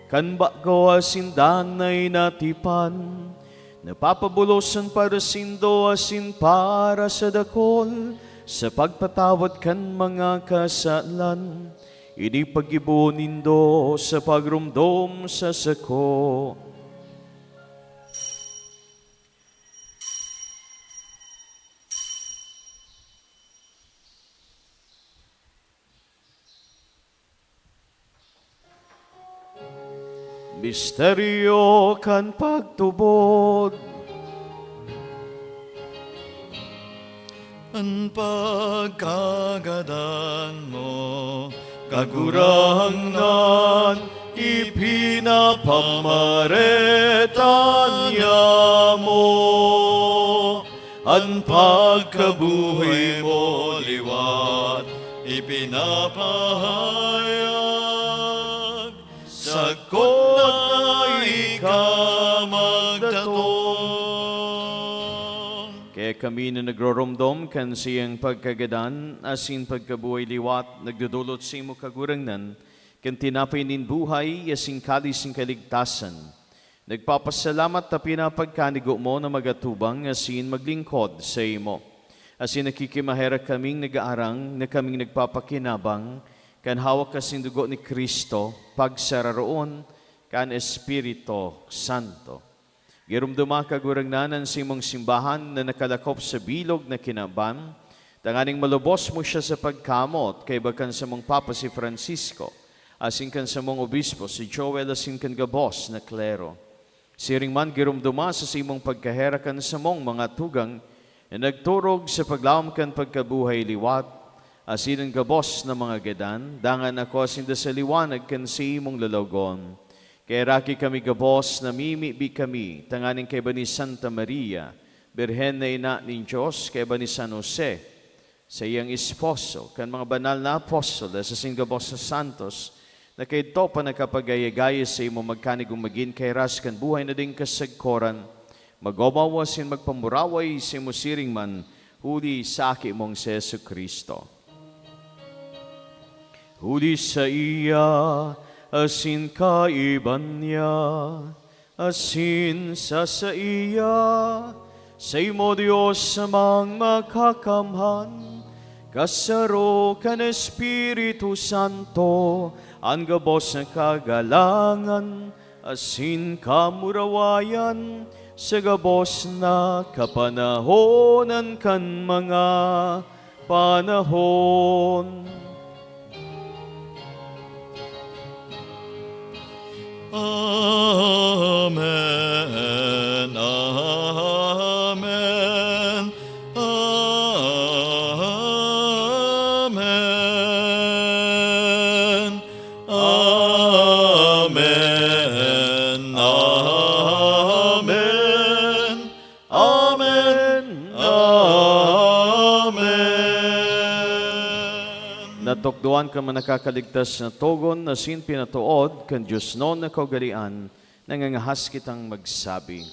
kan bago asin danay na tipan, na papabolosan para saindo asin para sa dakul sa pagpatawad kan mga kasalan. Ini paggibo nindo sa pagromdom sa sako." Misteryo kan pagtubod. An pagkagadan mo, Kagurangnan, ipinapamareta niamo. An pagkabuhay mo liwat ipinapahayag, sagkod na ika magdatong. Kaya kami na nagroromdom kan saiyang pagkagadan asin pagkabuhay liwat, nagdodolot saimo, Kagurangnan, kan tinapay nin buhay asin kalis nin kaligtasan. Nagpapasalamat ta pinapagkanigo mo na magatubang asin maglingkod saimo. Asin nakikimaherak kaming nag-aarang na kaming nagpapakinabang kan hawak asin dugo ni Cristo, pagsararoon kan Espiritu Santo. Giromdoma, Kagurangnan, an saimong simbahan na nakalakop sa bilog na kinaban, tanganing malubos mo siya sa pagkamot, kaiba kan samong Papa si Francisco, asin kan samong Obispo si Joel, asin kan gabos na klero. Siring man, giromdoma sa saimong pagkaherak an samong mga tugang na nagturog sa paglaom kan pagkabuhay liwat, asin an gabos na mga gadan, dangan akoa sinda sa liwanag kan saimong lalawogon. Kaheraki kami gabos, namimibi kami tanganing kaiba ni Santa Maria, Birhen na Ina nin Dios, kaiba ni San Jose, saiyang esposo, kan mga banal na apostoles asin gabos na santos, na kaidto pa nakapagaya-gaya saimo, magkanigong magin kahiras kan buhay na daing kasagkoran, mag-omaw asin magpamuraway saimo siring man, huli sa Aki mong si Jesu-Cristo. Huli saiya, asin kaiba niya, asin sa saiya, saimo, Dios Amang Makakamhan, kasaro kan Espiritu Santo, an gabos na kagalangan asin kamurawayan sa gabos na kapanahonan kan mga panahon. Amen, amen, amen, amen, amen. Amen! Amen! Natukdoan kan mga nakakaligtas na togon asin pinatood kan diosnon na kaugalean, nangangahas kitang magsabi.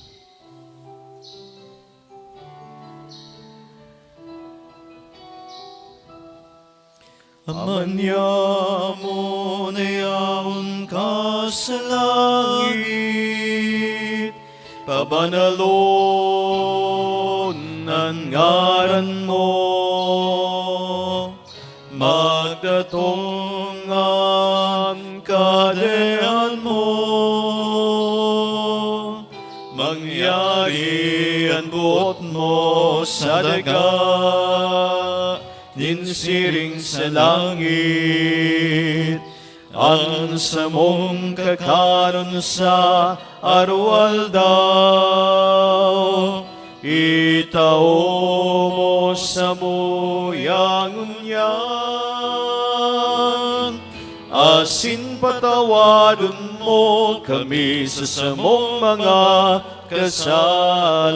Ama niamo na yaon ka sa langit, pabanalon an ngaran mo. Magdatong an Kahadean mo. Mangyari an boot mo sa daga nin siring sa langit. An samong kakanon sa aroaldaw, itao mo samuya ngunyan, asin patawadon mo kami sa samong mga kasalan,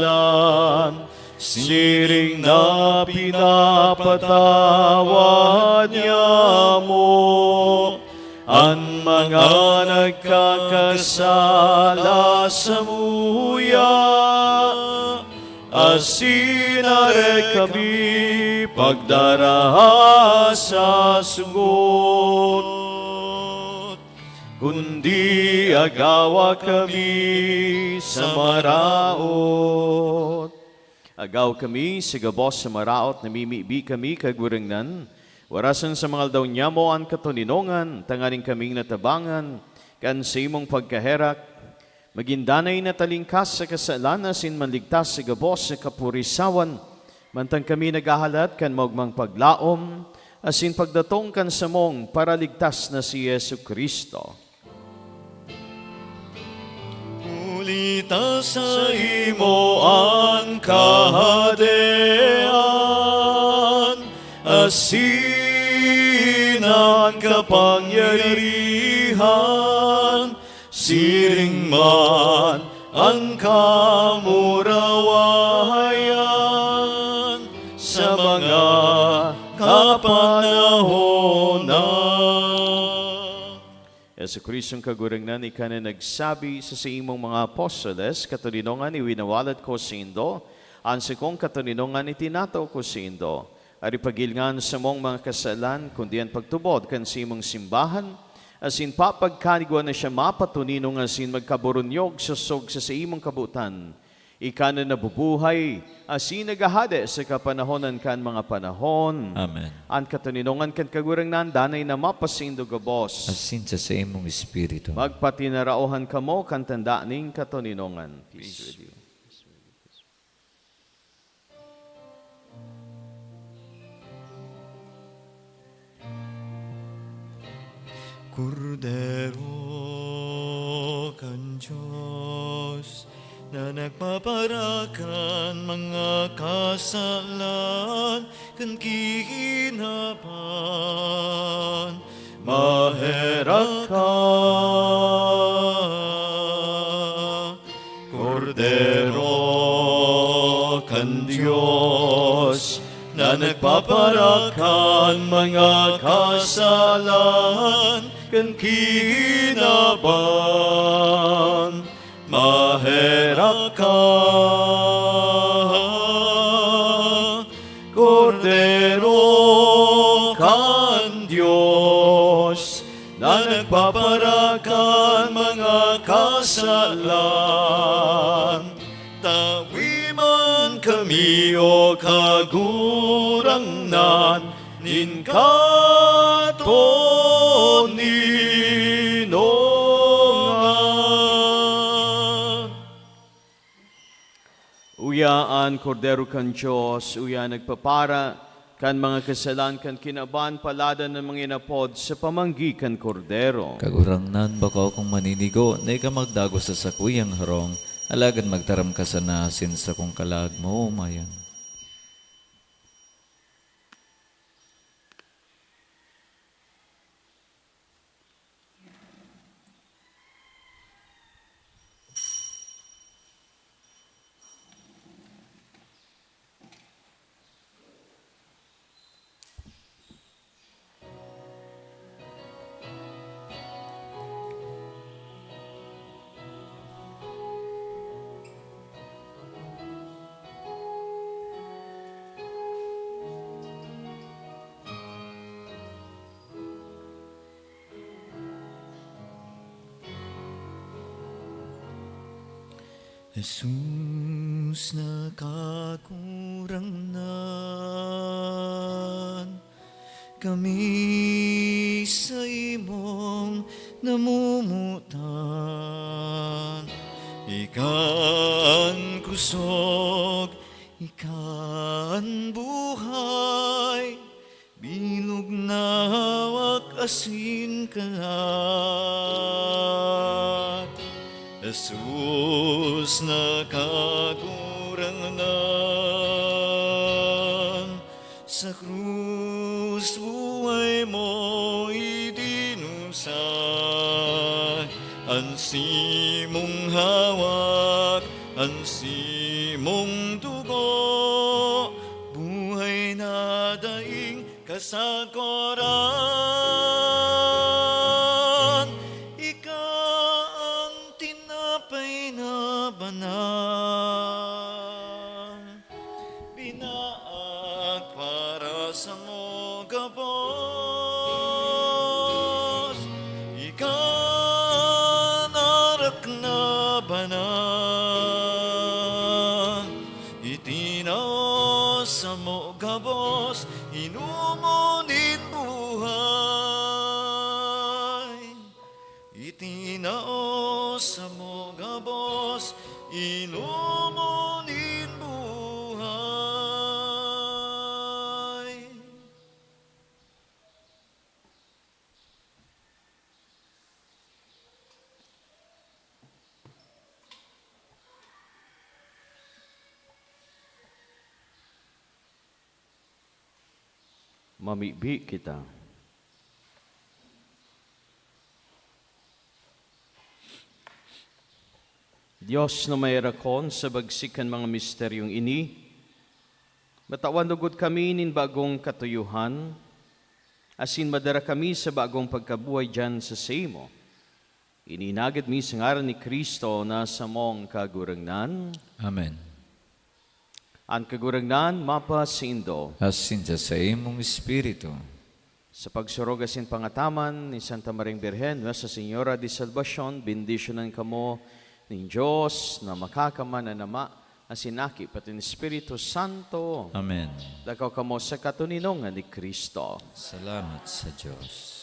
siring na pinapatawad niamo an mga nagkakasala samuya, asin dai kami pagdaraha sa sugot, kundi agawa kami sa maraot. Agaw kami sa gabos na maraot, namimibi kami, Kagurangnan. Warasan sa mga aldaw niamo an katoninongan, tanganing kaming natabangan kan saimong pagkaherak, magin danay na talingkas sa kasalan asin manligtas sa gabos na kapurisawan, mantang kami naghahalat kan maogmang paglaom asin pagdatong kan samong Paraligtas na si Jesu-Cristo. Huli ta saimo an Kahadean, asin an kapangyarihan, siring man an kamurawayan sa mga kapanahonan. Jesu-Cristong Kagurangnan, ika na nagsabi sa saimong mga apostoles, "Katoninongan iwinawalat ko saindo, an sakong katoninongan itinataw ko saindo." Ari, pagil ngani an samong mga kasalan, kundi an pagtubod kan saimong simbahan, asin papagkanigwa na siya mapatoninong asin magkaburunyog sosog sa saimong kabotan. Ika na nabubuhay, asin naghahade sa kapanahonan kan mga panahon. Amen. An katoninongan kan Kagurangnan danay na mapasaindo gabos. Asin sa saimong espiritu. Magpatinaraohan kamo kan tanda nin katoninongan. Peace with you. Kordero kan Dios, na nagpaparakan mga kasalan kan kinaban. Maherak ka, Kordero kan Dios, na nagpaparakan mga kasalan kan kinaban. Maherak ka, Kordero kan Dios, na nagpaparakan mga kasalan. Tawi man kami, O Kagurangnan, nin katoninongan. Uya an Kordero kan Dios, uya nagpapara kan mga kasalan kan kinaban. Paladan an mga inapod sa pamanggi kan Kordero. Kagurangnan, bako akong maninigo na ika magdagos sa sakuyang harong, alagad magtaram ka sana asin sakong kalag maomayan. Jesus na Kagurangnan, kami saimong namomotan. Ika an kusog, ika an buhay, bilog na hawak asin kalag. Jesus na Kagurangnan, sa krus buhay mo idinusay, an simong hawak, an simong dugo, buhay na daing kasakoran. Ika an tinapay na banal, binaak para samo gabos. Ika an arak na banal, itinao samo gabos, inomon nin buhay. Itinao samo gabos, inomon nin buhay. Mamibi kita. Dios na maherakon, sa bagsik kan mga misteryong ini, matawan lugod kami nin bagong katuyohan, asin madara kami sa bagong pagkabuhay diyan sa saimo. Ini inagad mi sa ngaran ni Cristo na samong Kagurangnan. Amen. An Kagurangnan mapasaindo. Asin sa saimong espiritu. Sa pagsurog asin pangataman ni Santa Mariang Birhen, Nuestra Señora de Salvacion, bendisyonan kamo nin Dios na Makakamana, an Ama, asin Aki, pati an Espiritu Santo. Amen. Lakaw kamo sa katoninongan ni Cristo. Salamat sa Dios.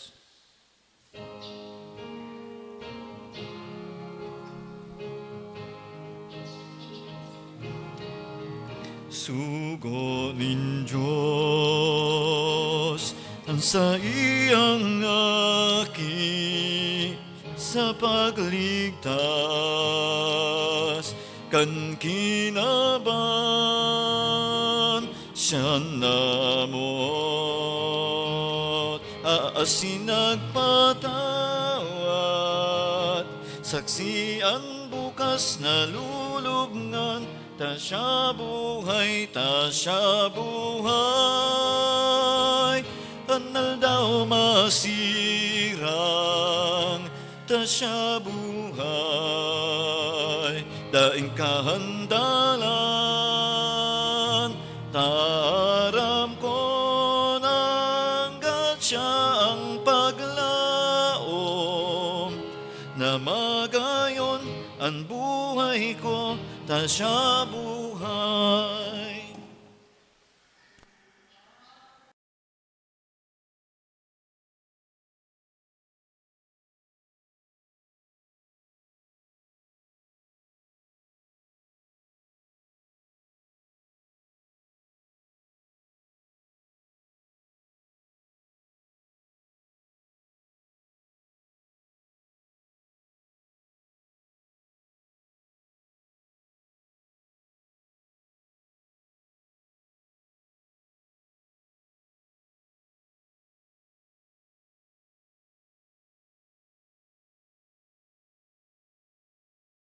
Sugo nin Dios an saiyang Aki sa pagligtas Kan kinaban siya namot, asin nagpatawad. Saksi an bukas na lulubngan, ta siya buhay, ta siya buhay. An aldaw masirang, ta siya buhay. Daing kahandalan, ta aram ko na hanggat siya ang paglaom, na magayon an buhay ko, ta siya buhay.